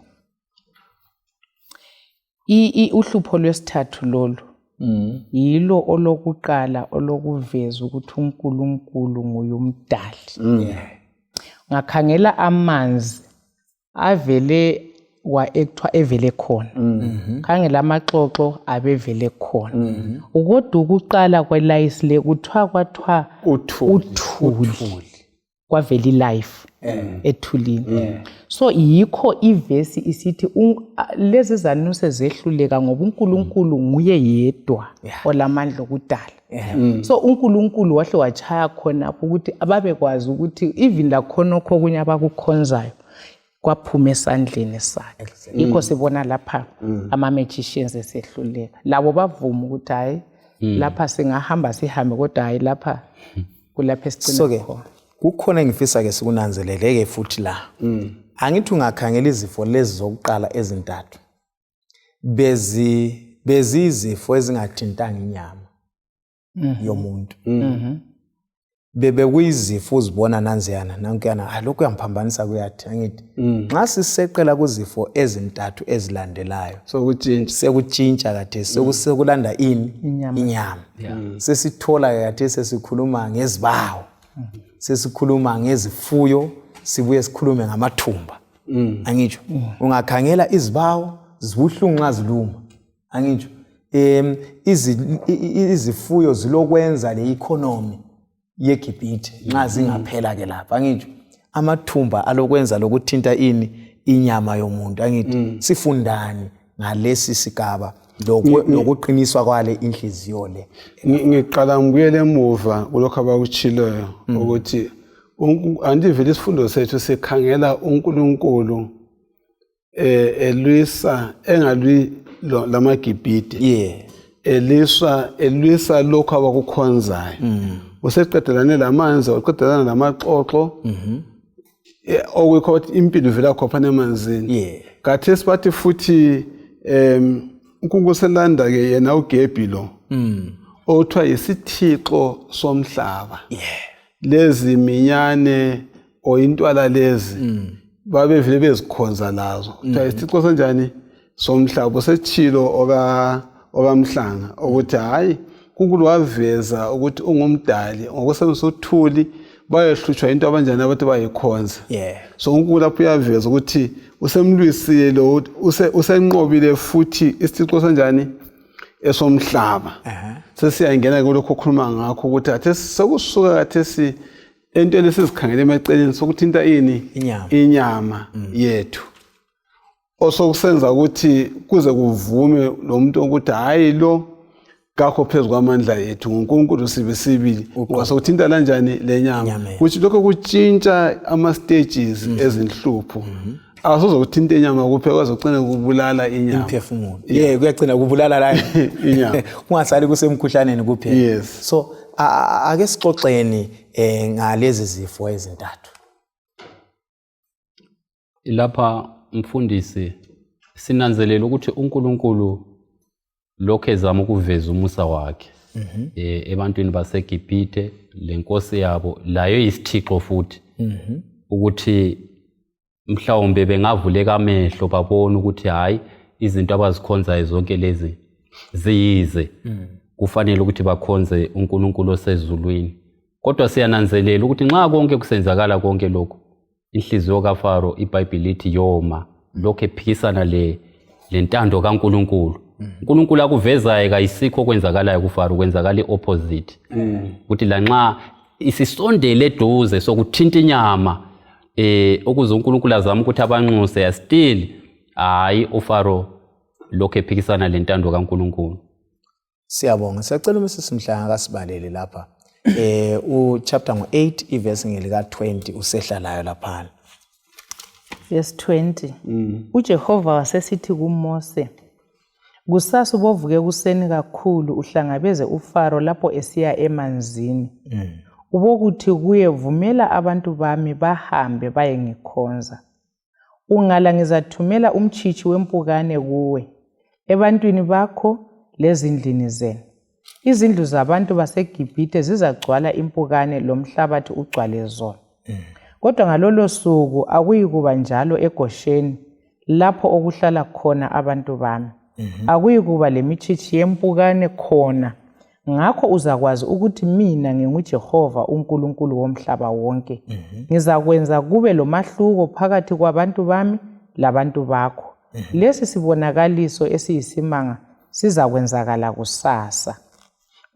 uhlupho lwesithathu lolu yilo olokuqala olokuveza ukuthi uNkulunkulu nguye umdali. Ngakhangela amanzi avele wa-ekuthiwa evele khona, khangela amaxoxo abevele khona, kodwa ukuqala kwelayisi le kuthiwa kwathiwa
uthuli,
uthuli kwavela i-life ethulini. So yikho ivesi isithi lezi zanuse zehluleka ngoba uNkulunkulu nguye yedwa olamandla okudala. So uNkulunkulu wahle wachaya khonapho ukuthi ababekwazi ukuthi even lakhonokho okunye abakukhonzayo. Kwaphuma esandleni sakhe. Yikho sibona lapha ama-magicians esehluleka, labo bavuma ukuthi hhayi, lapha singahamba sihambe, kodwa hhayi lapha kulapho esicina
So ke
khona.
Kukhona engifisa ke sikunanzelele-ke futhi la. Angithi ungakhangela izifo lezi zokuqala ezintathu, beziyizifo ezingathintanga inyama yomuntu. Bebekuyizifo uzibona nanziyana nankuyana, hayi, lokhu kuyamphambanisa, kuyathi angithi nxa siseqela kuzifo ezintathu ezilandelayo,
Sokutshintsha.
Sekutshintsha kathesi, sekulanda ini?
Inyama.
Inyama. Sesithola kathesi sesikhuluma ngezibawo, sesikhuluma ngezifuyo, sibuye sikhulume ngamathumba, angitsho? Ungakhangela izibawo zibuhlungu nxa ziluma, angitsho? Izifuyo zilokwenza le economy yeGibhithe nxa zingaphela ke lapha, angitsho? Amathumba alokwenza lokuthinta ini? Inyama yomuntu, angithi? Sifundani ngalesi sigaba lokuqiniswa kwale inhliziyo le?
Ngiqala ngibuyele emuva kulokhu abakutshileyo ukuthi andivele isifundo sethu sikhangela uNkulunkulu elwisa, engalwi lamaGibhite, elwisa lokho abakukhonzayo. Useqedelane lamanzi, waqedelana lamaxoxo, okuyikho ukuthi impilo ivela khophana emanzini. Khathesi bathi futhi uNkulunkulu selanda ke yena uGebhi lo othiwa yisithixo somhlaba. Lezi minyane or intwala lezi babevele bezikhonza lazo, kuthiwa isithixo senjani? Somhlaba. Usetshilo okaMhlanga ukuthi hhayi, uNkulunkulu waveza ukuthi ungumdali ngokusebenzisa uthuli, bayehlutshwa into abanjani abathi bayikhonza. So uNkulunkulu lapho uyaveza ukuthi usemlwisile lo, usenqobile futhi isithixo senjani? Esomhlaba. Sesiyangena kulokhu okhuluma ngakho ukuthi khathesi sekusuka khathesi entweni esizikhangele emaceleni, sokuthinta ini?
Inyama.
Inyama yethu, osokusenza ukuthi kuze kuvume lo muntu ukuthi hhayi, lo kakho phezu kwamandla ethu, nguNkulunkulu sibe sibili, ngoba sokuthinta lanjani le nyama.
Inyama.
Kuthi lokho kutshintsha ama-stages ezinhlupho, awusozokuthinta inyama kuphela, kwazocina kubulala inyama.
Imphefumulo, yeah, kuyagcina kubulala la
Inyama.
Kungasali kusemkhuhlaneni kuphela. So ake sixoxeni ngalezi zifo ezintathu.
Lapha mfundisi, sinanzelela ukuthi uNkulunkulu lokho ezama ukuveza umusa wakhe ebantwini baseGibhithe lenkosi yabo layo isithixo futhi, ukuthi mhlawumbe bengavuleka amehlo babone ukuthi hayi, izinto abazikhonzayo zonke lezi ziyize, kufanele ukuthi bakhonze uNkulunkulu osezulwini. Kodwa siyananzelela ukuthi nxa konke kusenzakala konke lokhu, inhliziyo kaFaro, iBhayibhili lithi yoma, lokhu ephikisana le lentando kaNkulunkulu. uNkulunkulu akuvezayo kayisikho okwenzakalayo kuFaro, kwenzakala i-opposite, ukuthi lanxa isisondele eduze sokuthinta inyama ukuze uNkulunkulu azame ukuthi abanxuse, still hayi, uFaro lokhu ephikisana lentando kaNkulunkulu.
Siyabonga. Siyacela uMrs Mhlanga kasibalele lapha u chapter ngo-8, ivesi ngelika 20 usehla layo laphana.
Verse 20. UJehova wasesithi kuMose, "Kusasa ubovuka ekuseni kakhulu uhlangabeze uFaro lapho esiya emanzini. Ubokuthi kuye, vumela abantu bami bahambe bayengikhonza. Ungala ngizathumela umtshitshi wempukane kuwe, ebantwini bakho lezindlini zenu. Izindlu zabantu baseGibhithe zizagcwala impukane lomhlabathi ugcwale zona. Kodwa ngalolo suku akuyikuba njalo eGosheni lapho okuhlala khona abantu bami. Akuyikuba lemitshitshi yempukane khona. Ngakho uzakwazi ukuthi mina nginguJehova uNkulunkulu womhlaba wonke. Ngizakwenza kube lomahluko phakathi kwabantu bami labantu bakho. Lesi sibonakaliso esiyisimanga sizakwenzakala kusasa."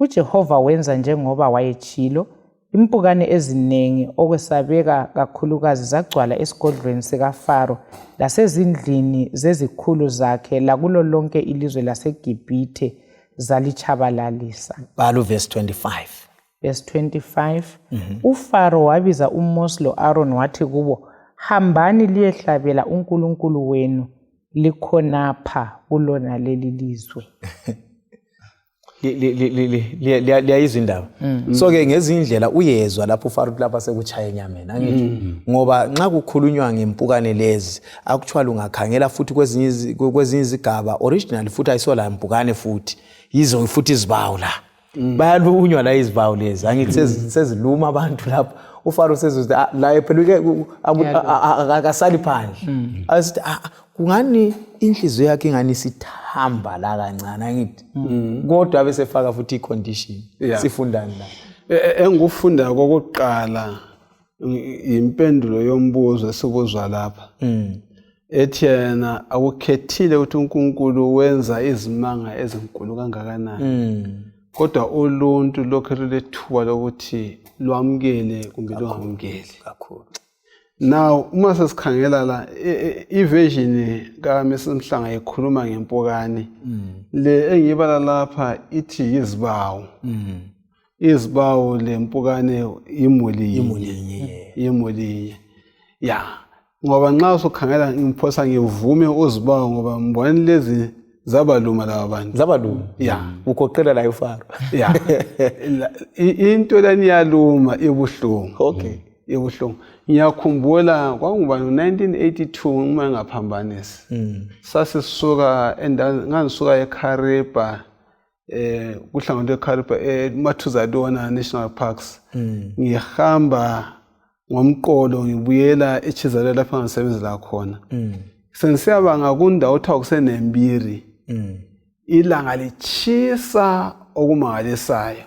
UJehova wenza njengoba wayetshilo. Impukane eziningi okwesabeka kakhulukazi zagcwala esigodlweni sikaFaro lasezindlini zezikhulu zakhe lakulo lonke ilizwe laseGibhithe, zalitshabalalisa.
Bala verse 25.
Verse 25. UFaro wabiza uMose lo-Aaron wathi kubo, Hambani liyehlabela uNkulunkulu wenu likhonapha kulona leli lizwe.
Liyayizwa indaba. So ke ngezinye indlela uyezwa lapho uFaro lapha sekuchaya enyameni, angithi? Ngoba nxa kukhulunywa ngempukane lezi, akuthiwa lungakhangela futhi kwezinye kwezinye izigaba originally futhi ayisola mpukane futhi. Yizo futhi izibawu la. Bayalunywa la izibawu lezi, angithi seziluma abantu lapho. uFaro sezuthi la phela ke akasali phandle. Asithi kungani inhliziyo yakhe ingani isithamba la kancane, angithi? Kodwa abesefaka futhi i-condition. Sifundani la?
Engikufunda kokuqala impendulo yombuzo esibuzwa lapha. Ethi yena akukhethile ukuthi uNkulunkulu wenza izimanga ezinkulu kangakanani. Kodwa uluntu lokhu lulethuba lokuthi lwamukele kumbe lungamukeli.
Kakhulu.
Now uma sesikhangela la i-version kaMrs Mhlanga ikhuluma ngempukane. Le engiyibala lapha ithi yizibawu. Izibawu lempukane imuli yinye. Imuli yinye. Ya. Ngoba nxa usukhangela ngiphosa ngivume uzibawu ngoba ngibona lezi zabaluma laba bantu.
Zabaluma.
Ya.
Ugoqela la uFaro.
Ya. Into lani iyaluma ibuhlungu.
Okay.
Ibuhlungu. Ngiyakhumbula kwakungubani 1982 uma ngingaphambanisi. Sasisuka endaweni, ngangisuka eKariba, kuhlangothi lweKariba eMathuzalona National Parks. Ngihamba ngomqolo ngibuyela eChizalelo lapho engisebenzela khona. Sengisiyabanga kundawo othiwa kuseNembiri. Ilanga litshisa okumangalisayo.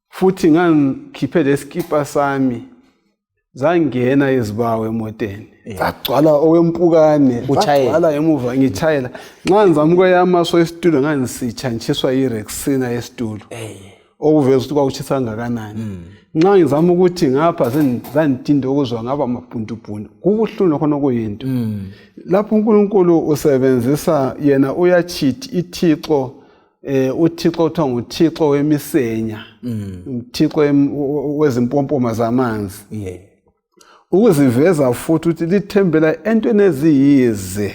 Futhi ngangikhiphe lesikipa sami, zangena izibawo emoteni, zagcwala okwempukane, zagcwala emuva ngitshayela. Nxa ngizama ukweyama so isitulo ngangisitsha ngitshiswa i-rexina yesitulo, okuveza ukuthi kwakutshisa kangakanani. Nxa ngizama ukuthi ngapha zanditinda ukuzwa ngaba mabhuntubhuntu, kubuhlungu khona okuyinto. Lapho uNkulunkulu usebenzisa yena uyachithi ithixo, uThixo uthiwa nguThixo wemisenya, uThixo wezimpompoma zamanzi. Ukuziveza futhi ukuthi lithembela entweni eziyize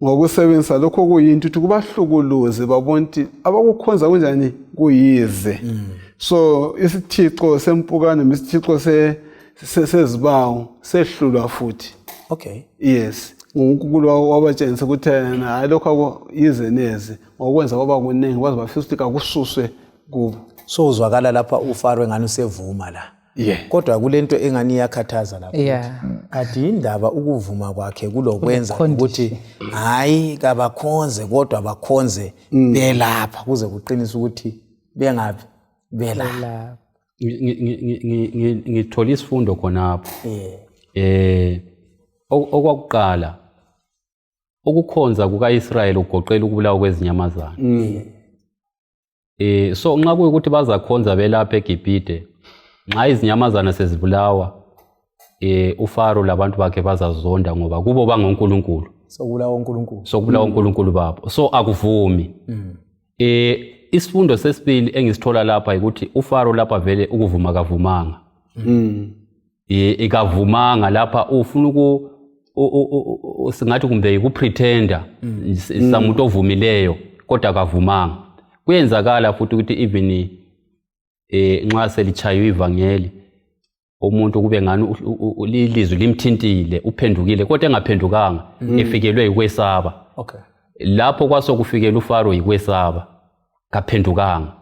ngokusebenzisa lokho kuyinto ukuthi kubahlukuluze babone ukuthi abakukhonza kunjani kuyize. So isithixo sempukane isithixo sezibawu sehlulwa futhi.
Okay.
Yes. UNkulunkulu wabatshengisa ukuthi yena hayi lokho yize neze ngokwenza kwaba kuningi kwaze bafisa ukuthi kakususwe kubo.
So uzwakala lapha uFaro engani usevuma la.
Yeah.
Kodwa kulento engani iyakhathaza lapha. Kati indaba ukuvuma kwakhe kulokwenza ukuthi hayi kabakhonze kodwa bakhonze belapha kuze kuqinise ukuthi bengabi belapha.
Ngithola isifundo khonapho. Okwakuqala ukukhonza kukaIsrayeli kugoqela ukubulawa kwezinyamazana. So nxa kuyikuthi bazakhonza belapha eGibhite, nxa izinyamazana sezibulawa, uFaro labantu bakhe bazazonda ngoba kubo bangoNkulunkulu.
Sokubulawa uNkulunkulu.
Sokubulawa uNkulunkulu babo. So akuvumi. Isifundo sesibili engisithola lapha ukuthi uFaro lapha vele ukuvuma kavumanga. Ikavumanga lapha ufuna singathi kumbe ukupretender samuntu ovumileyo kodwa akavumanga. Kuyenzakala futhi ukuthi even nxa selichaywe ivangeli umuntu kube ngani ilizwi limthintile uphendukile kodwa engaphendukanga efikelwe yikwesaba.
Okay.
Lapho kwasokufikela uFaro yikwesaba kaphendukanga.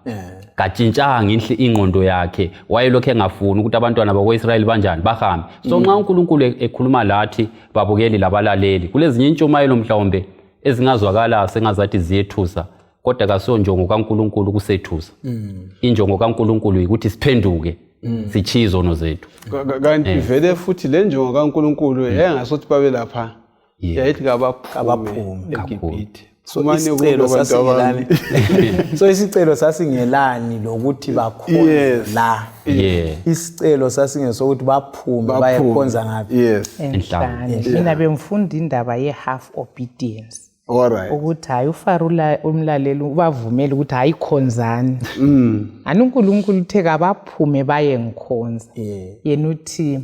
Katshintshanga ingqondo yakhe, wayelokhu engafuni ukuthi abantwana bakwaIsrayeli banjani bahambe. So nxa uNkulunkulu ekhuluma lathi babukeli labalaleli, kulezinye intshumayelo mhlawumbe ezingazwakala sengazathi ziyethusa, kodwa kasonjongo kaNkulunkulu ukusethusa. Injongo kaNkulunkulu ukuthi siphenduke, sitshiye izono zethu.
Kanti vele futhi le njongo kaNkulunkulu yayingasothi babe lapha, yayithi kabaphume eGibhithe.
So isicelo sasingelani lokuthi bakhonze la. Isicelo sasingesokuthi baphume bayekhonza ngaphi.
Enhlane. Mina bengifunda indaba ye-half obedience.
Alright.
Ukuthi hayi uFaro umlaleli ubavumele ukuthi hayi khonzani. Ani uNkulunkulu uthe kabaphume baye ngikhonza. Yena uthi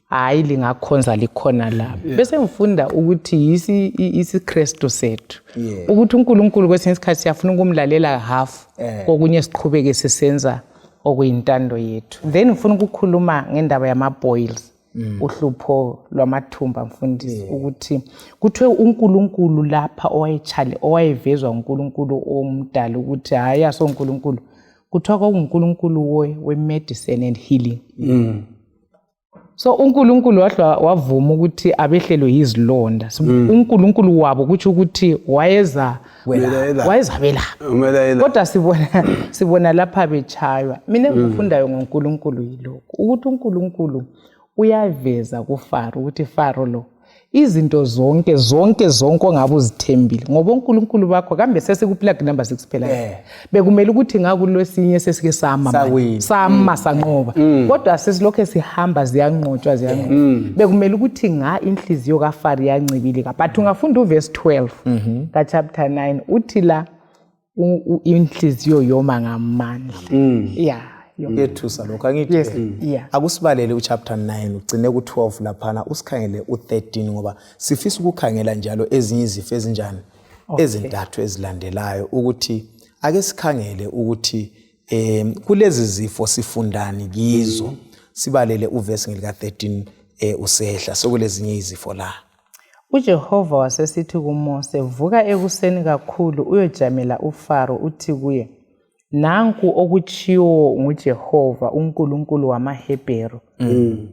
Hayi, lingakhonza likhona lapha. Bese ngifunda ukuthi yisi isiKristu sethu, ukuthi uNkulunkulu kwesinye isikhathi siyafuna ukumlalela half, kokunye siqhubeke sisenza okuyintando yethu. Then ngifuna ukukhuluma ngendaba yama-boils, uhlupho lwamathumba, mfundisi, ukuthi kuthiwe uNkulunkulu lapha owayechale, owayevezwa uNkulunkulu omdala, ukuthi hhayi, asoNkulunkulu, kuthiwa kwakunguNkulunkulu we-medicine and healing. So uNkulunkulu wahlwa wavuma ukuthi abehlelwe yizilonda. So, uNkulunkulu wabo kutsho ukuthi wayeza wayezabelapha. Kodwa sibona lapha bechaywa. Mina engikufundayo ngoNkulunkulu yilokhu, ukuthi uNkulunkulu uyaveza kuFaro ukuthi, Faro lo, izinto zonke zonke zonke ongabe uzithembile ngoba uNkulunkulu bakho, kambe sesikuplague number 6 phela, bekumele ukuthi ngakulwesinye sesike sama manje.
Sawina.
Sama sanqoba, kodwa sesilokhe sihamba, ziyanqotshwa, ziyanqotshwa. Bekumele ukuthi nga inhliziyo kaFaro iyancibilika, but ungafunda uvesi 12 kachapter 9, uthi la inhliziyo yoma ngamandla ya.
Kuyethusa lokho, angithi?
Yes, yeah.
Akusibalele uchapter 9, ugcine ku-12 laphana, usikhangele u-13, ngoba sifisa ukukhangela njalo ezinye izifo ezinjani ezintathu ezilandelayo, ukuthi ake sikhangele ukuthi kulezi zifo sifundani kizo. Sibalele uvesi ngelika-13 usehla, sekulezinye izifo la.
UJehova wasesithi kuMose, "Vuka ekuseni kakhulu uyojamela uFaro, uthi kuye, nanku okutshiwo nguJehova uNkulunkulu wamaHebheru.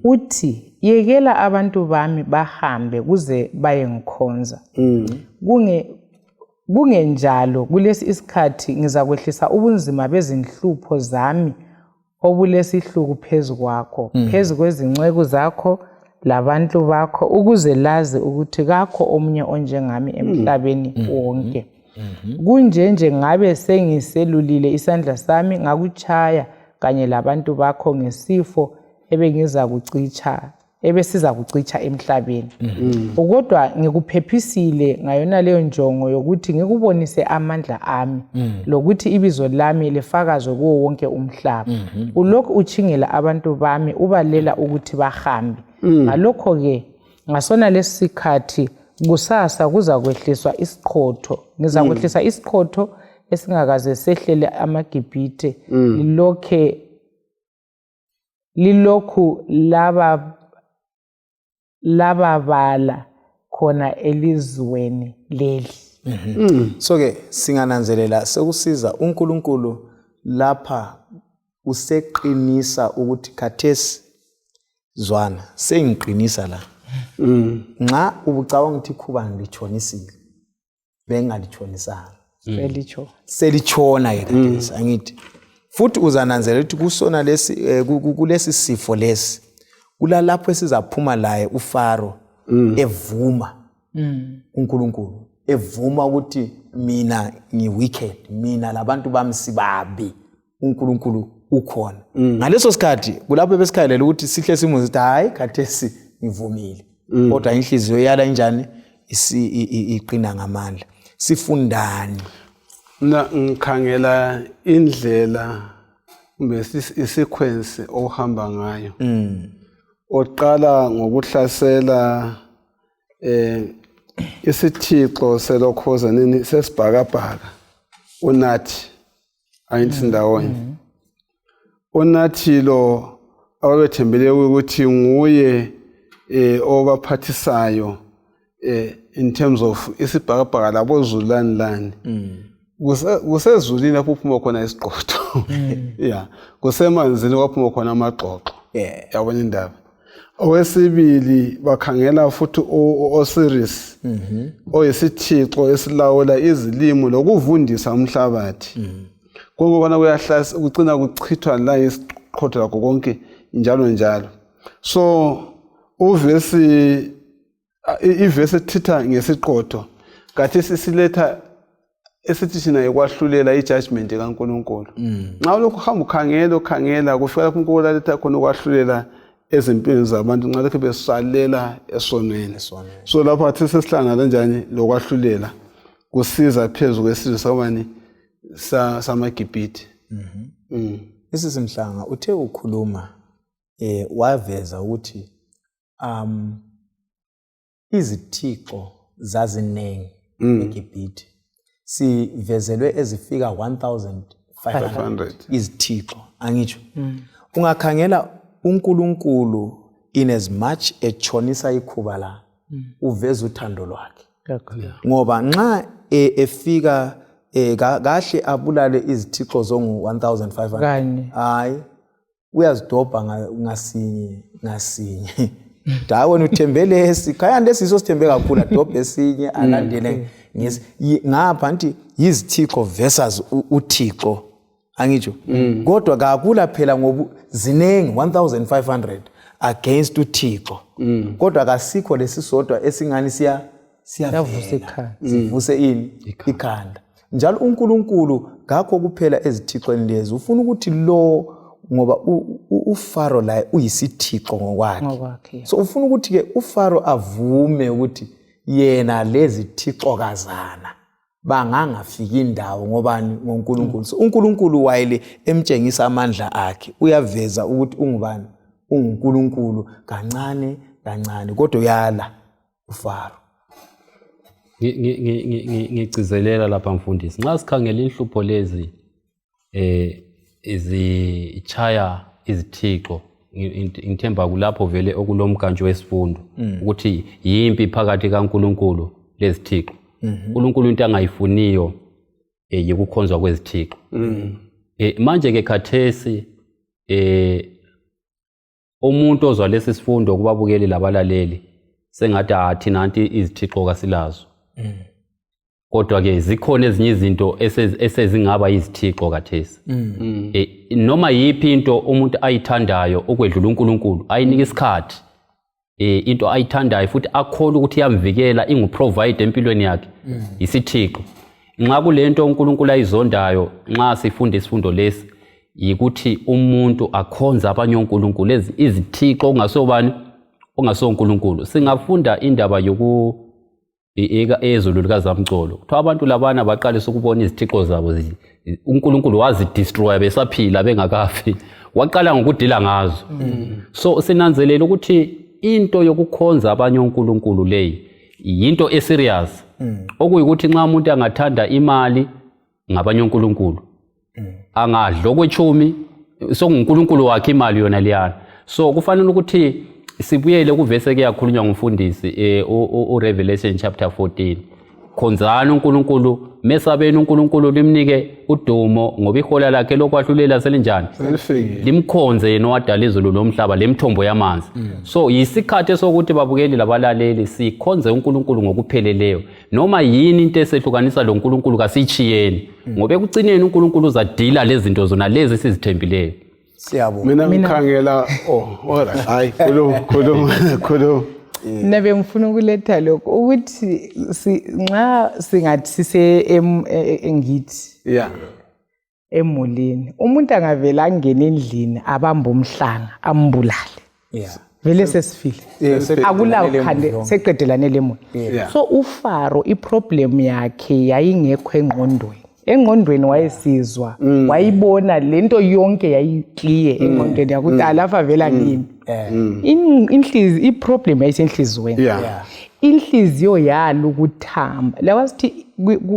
Uthi, yekela abantu bami bahambe kuze bayengikhonza. Kungenjalo kulesi isikhathi ngizakwehlisa ubunzima bezinhlupho zami obulesihluku phezu kwakho, phezu kwezinceku zakho labantu bakho, ukuze lazi ukuthi kakho omunye onjengami emhlabeni wonke. Kunje nje ngabe sengiselulile isandla sami ngakuchaya kanye labantu bakho ngesifo ebengizakucitsha, ebesizakucitsha emhlabeni. Kodwa ngikuphephisile ngayona leyo njongo yokuthi ngikubonise amandla ami, lokuthi ibizo lami lifakazwe kuwo wonke umhlaba. Ulokhu utshingela abantu bami, ubalela ukuthi bahambe. Ngalokho-ke ngasona lesi sikhathi kusasa kuzakwehliswa isiqhotho, ngizakwehlisa isiqhotho esingakaze sehlele amaGibhithe lilokhe lilokhu lababala khona elizweni leli."
So ke singananzelela sekusiza uNkulunkulu lapha useqinisa ukuthi khathesi zwana, sengiqinisa la. Nxa ubucabanga ukuthi ikhuba ngilitshonisile, bengingalitshonisanga.
Selitsho.
Selitshona ke khathesi, angithi? Futhi uzananzelela ukuthi kusona lesi kulesi sifo lesi kulalapho esizaphuma laye uFaro evuma uNkulunkulu, evuma ukuthi mina ngi-wicked, mina labantu bami sibabi, uNkulunkulu ukhona. Ngaleso sikhathi kulapho besikhalela ukuthi sihle simuze ukuthi hayi, khathesi ngivumile, kodwa inhliziyo yala injani? Iqina ngamandla. Sifundani?
Mina ngikhangela indlela kumbe isequence okuhamba ngayo. Oqala ngokuhlasela isithixo selokhoza nini sesibhakabhaka uNathi, angithi ndawonye? UNathi lo ababethembele ukuthi nguye obaphathisayo in terms of isibhakabhaka labozulu lani lani. Kusezulwini lapho uphuma khona isiqhotho, ya, kusemanzini kwaphuma khona amaxoxo. Yabona indaba? Okwesibili, bakhangela futhi u-Osiris, oyisithixo esilawula izilimo lokuvundisa umhlabathi. Konke kona kuyahlasa, kucina kuchithwa la isiqhotho lakho konke, njalo njalo. So uvesi ivesi ethitha ngesiqhotho kathi sisiletha esithi thina ikwahlulela, i-judgment kaNkulunkulu. Nxa ulokhu uhamba ukhangela, ukhangela, kufika lapho uNkulunkulu aletha khona ukwahlulela ezimpilweni zabantu nxa lokhu besalela esonweni. So lapho athi sesihlangana kanjani lokwahlulela kusiza phezu kwesizwe sabani samaGibhithe.
Mrs Mhlanga, uthe ukhuluma waveza ukuthi Izithixo zaziningi eGibhithe. Sivezelwe ezifika 1500 izithixo, angitsho. Ungakhangela uNkulunkulu in as much etshonisa ikhuba la, uveza uthando lwakhe. Ngoba nxa efika kahle abulale izithixo zongu 1500, hayi, uyazidobha ngasinye ngasinye. Da wena uthembe lesi, khayani lesi yiso sithembe kakhulu, adobhe esinye alandele ngesi. Ngapha nti yizithixo versus uThixo, angitsho. Kodwa kakula phela ngoba ziningi 1500 against uThixo, kodwa kasikho lesisodwa esingani siya
siyavusa ikhanda,
sivuse ini ikhanda. Njalo uNkulunkulu ngakho kuphela ezithixweni lezi ufuna ukuthi lo, ngoba uFaro laye uyisithixo ngokwakhe, so ufuna ukuthi ke uFaro avume ukuthi yena lezi thixokazana bangangafiki indawo ngobani, ngoNkulunkulu. So uNkulunkulu wayele emtshengisa amandla akhe, uyaveza ukuthi ungubani, unguNkulunkulu kancane kancane, kodwa uyala uFaro.
Ngigcizelela lapha mfundisi, nxa sikhangela inhlupho lezi zichaya izithixo, ngithemba kulapho vele okulomkantsho wesifundo ukuthi yimpi phakathi kaNkulunkulu lezithixo. uNkulunkulu into angayifuniyo yikukhonzwa kwezithixo. Manje ke khathesi umuntu ozwa lesi sifundo kubabukeli labalaleli sengathi thina anti izithixo kasilazo. Kodwa ke zikhona ezinye izinto esezingaba izithixo khathesi. Noma yiphi into umuntu ayithandayo ukwedlula uNkulunkulu, ayinika isikhathi, into ayithandayo futhi akholwa ukuthi iyamvikela, inguprovide empilweni yakhe, isithixo. Nxa kulento uNkulunkulu ayizondayo, nxa sifunda isifundo lesi, yikuthi umuntu akhonza abanye onkulunkulu, izithixo ongasobani, ongasonkulunkulu. Singafunda indaba yoku ezulu likazamcolo, kuthiwa abantu labana baqalisa ukubona izithixo zabo, uNkulunkulu wazidestroya besaphila bengakafi, waqala ngokudila ngazo. So sinanzelela ukuthi into yokukhonza abanye onkulunkulu leyi yinto eserious, okuyikuthi nxa umuntu angathanda imali ngabanye onkulunkulu, angadla okwetshumi sokungunkulunkulu wakhe imali yona liyana. So kufanele ukuthi sibuyele kuvese ke yakhulunywa ngumfundisi uRevelation chapter 14, khonzani uNkulunkulu, mesabeni uNkulunkulu, limnike udumo, ngoba ihola lakhe lokwahlulela selinjani, limkhonze yena owadala izulu lomhlaba lemithombo yamanzi. So yisikhathi esokuthi babukeli labalaleli sikhonze uNkulunkulu ngokupheleleyo. Noma yini into esehlukanisa lo nkulunkulu kasiyitshiyeni, ngoba ekucineni uNkulunkulu uzadila lezi zinto zona lezi esizithembileyo.
Siyabonga.
Mina ngikhangela, oh, alright, hayi, khuluma khuluma khuluma.
Mina bengifuna ukuletha lokho ukuthi nxa singathi sise engithi emulini, umuntu angavela angene endlini abambe umhlanga ambulale, vele sesifile, akulawo khande, seqedelane lemuli. So uFaro iproblem yakhe yayingekho engqondweni. Engqondweni wayesizwa, wayibona lento yonke, yayiclear engqondweni yakhe ukuthi alapha vela ngimi. Inhliziyo, iproblem yayisenhliziyweni. Inhliziyo yalo ukuthamba lawa sithi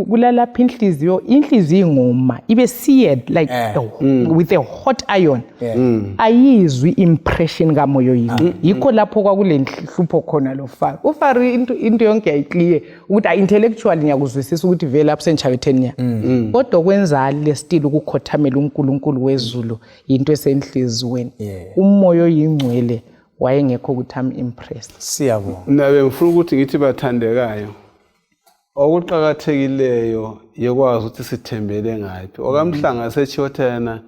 kulalapha inhliziyo ingoma ibe seared like with a hot iron, ayizwi impression kamoya oyingcwele. Yikho lapho kwakule nhlupho khona lo Faro. UFaro into yonke yayiclear ukuthi intellectually ngiyakuzwisisa ukuthi vele lapho sengitshaye 10 year, kodwa kwenzani le still ukukhothamela uNkulunkulu wezulu yinto esenhliziyweni. Umoya oyingcwele wayengekho ukuthi am impressed.
Siyabonga.
Nabe ngifuna ukuthi ngithi bathandekayo, okuqakathekileyo yekwazi ukuthi sithembele ngaphi. Okamhlanga setshiwo thena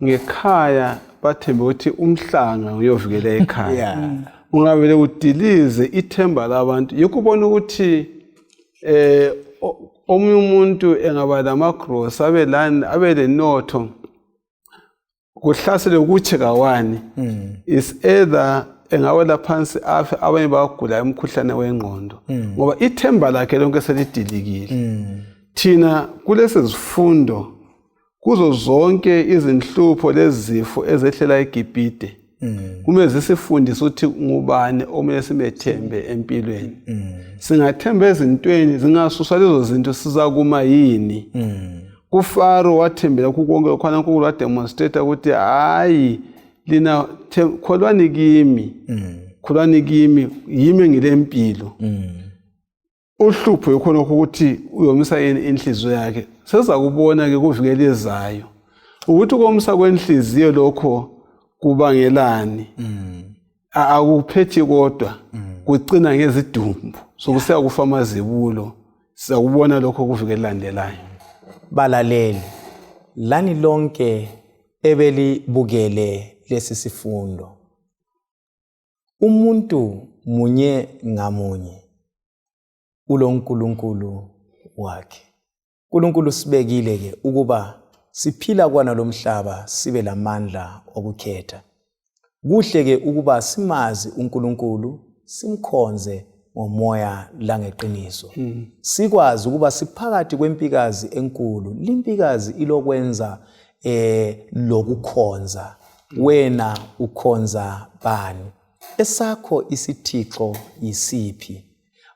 ngekhaya bathembe ukuthi umhlanga uyovikela ekhaya. Ungavele udilize ithemba labantu, yikho ubona ukuthi omunye umuntu engaba lamagrosi, abe lani, abe lenotho, kuhlasele kutshe kawani, is either engawela phansi afe, abanye bayagula umkhuhlane wengqondo, ngoba ithemba lakhe lonke selidilikile. Thina kulesi zifundo, kuzo zonke izinhlupho lezifo ezehlela eGibhite, Kumele zisifundise ukuthi ngubani okumele simethembe empilweni. Singathemba ezintweni, zingasuswa lezo zinto sizakuma yini? KuFaro wathembela kukonke khona, uNkulunkulu wademonstrate ukuthi hayi lina, kholwani kimi, kholwani kimi, yimi engilempilo. Uhlupho yikhona ukuthi uyomisa yini inhliziyo yakhe. Sezakubona ke kuvikela izayo ukuthi ukomisa kwenhliziyo lokho kubangelani. Akuphethi kodwa kucina ngezidumbu sokusiya kufa amazibulo. Sizakubona lokho kuvike elilandelayo.
Balaleli, lani lonke ebelibukele lesi sifundo, umuntu munye ngamunye uloNkulunkulu wakhe. uNkulunkulu sibekile ke ukuba siphila kwana lomhlaba sibe lamandla okukhetha. Kuhle ke ukuba simazi uNkulunkulu, simkhonze ngomoya langeqiniso. Sikwazi ukuba siphakathi kwempikazi enkulu. Limpikazi ilokwenza lokukhonza. Wena ukhonza bani? Esakho isithixo yisiphi?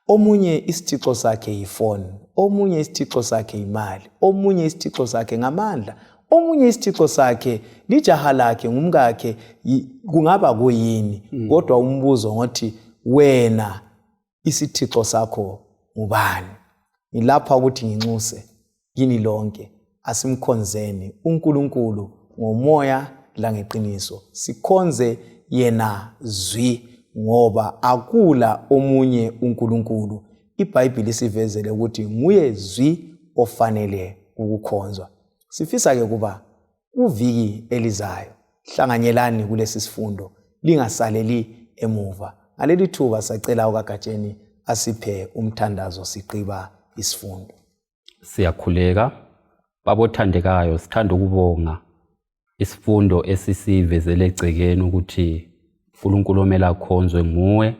Omunye isithixo sakhe yifoni, omunye isithixo sakhe yimali, omunye isithixo sakhe ngamandla, omunye isithixo sakhe lijaha lakhe, ngumkakhe, kungaba kuyini. Kodwa umbuzo ngothi wena isithixo sakho ngubani? Ngilapha ukuthi nginxuse kini lonke, asimkhonzeni uNkulunkulu ngomoya langeqiniso, sikhonze yena zwi, ngoba akula omunye uNkulunkulu. IBhayibhili isivezele ukuthi nguye zwi ofanele ukukhonzwa. Sifisa ke kuba kuviki elizayo hlanganyelani kulesi sifundo, lingasaleli emuva. Ngaleli thuba sacela ukaGatsheni asiphe umthandazo siqiba isifundo.
Siyakhuleka. Babothandekayo, sithanda ukubonga isifundo esisivezele egcekeni ukuthi uNkulunkulu omele akhonzwe nguwe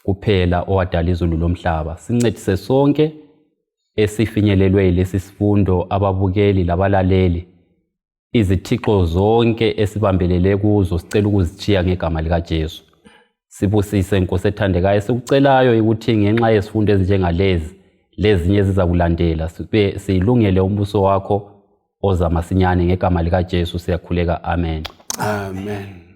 kuphela owadala izulu lomhlaba. Sincedise sonke esifinyelelwe yilesi sifundo, ababukeli labalaleli. Izithixo zonke esibambelele kuzo sicela ukuzitshiya ngegama likaJesu. Sibusise Nkosi ethandekayo. Esikucelayo ukuthi ngenxa yezifundo ezinjengalezi lezinye ezizakulandela sibe siyilungele umbuso wakho oza masinyane. Ngegama likaJesu siyakhuleka, amen.
Amen.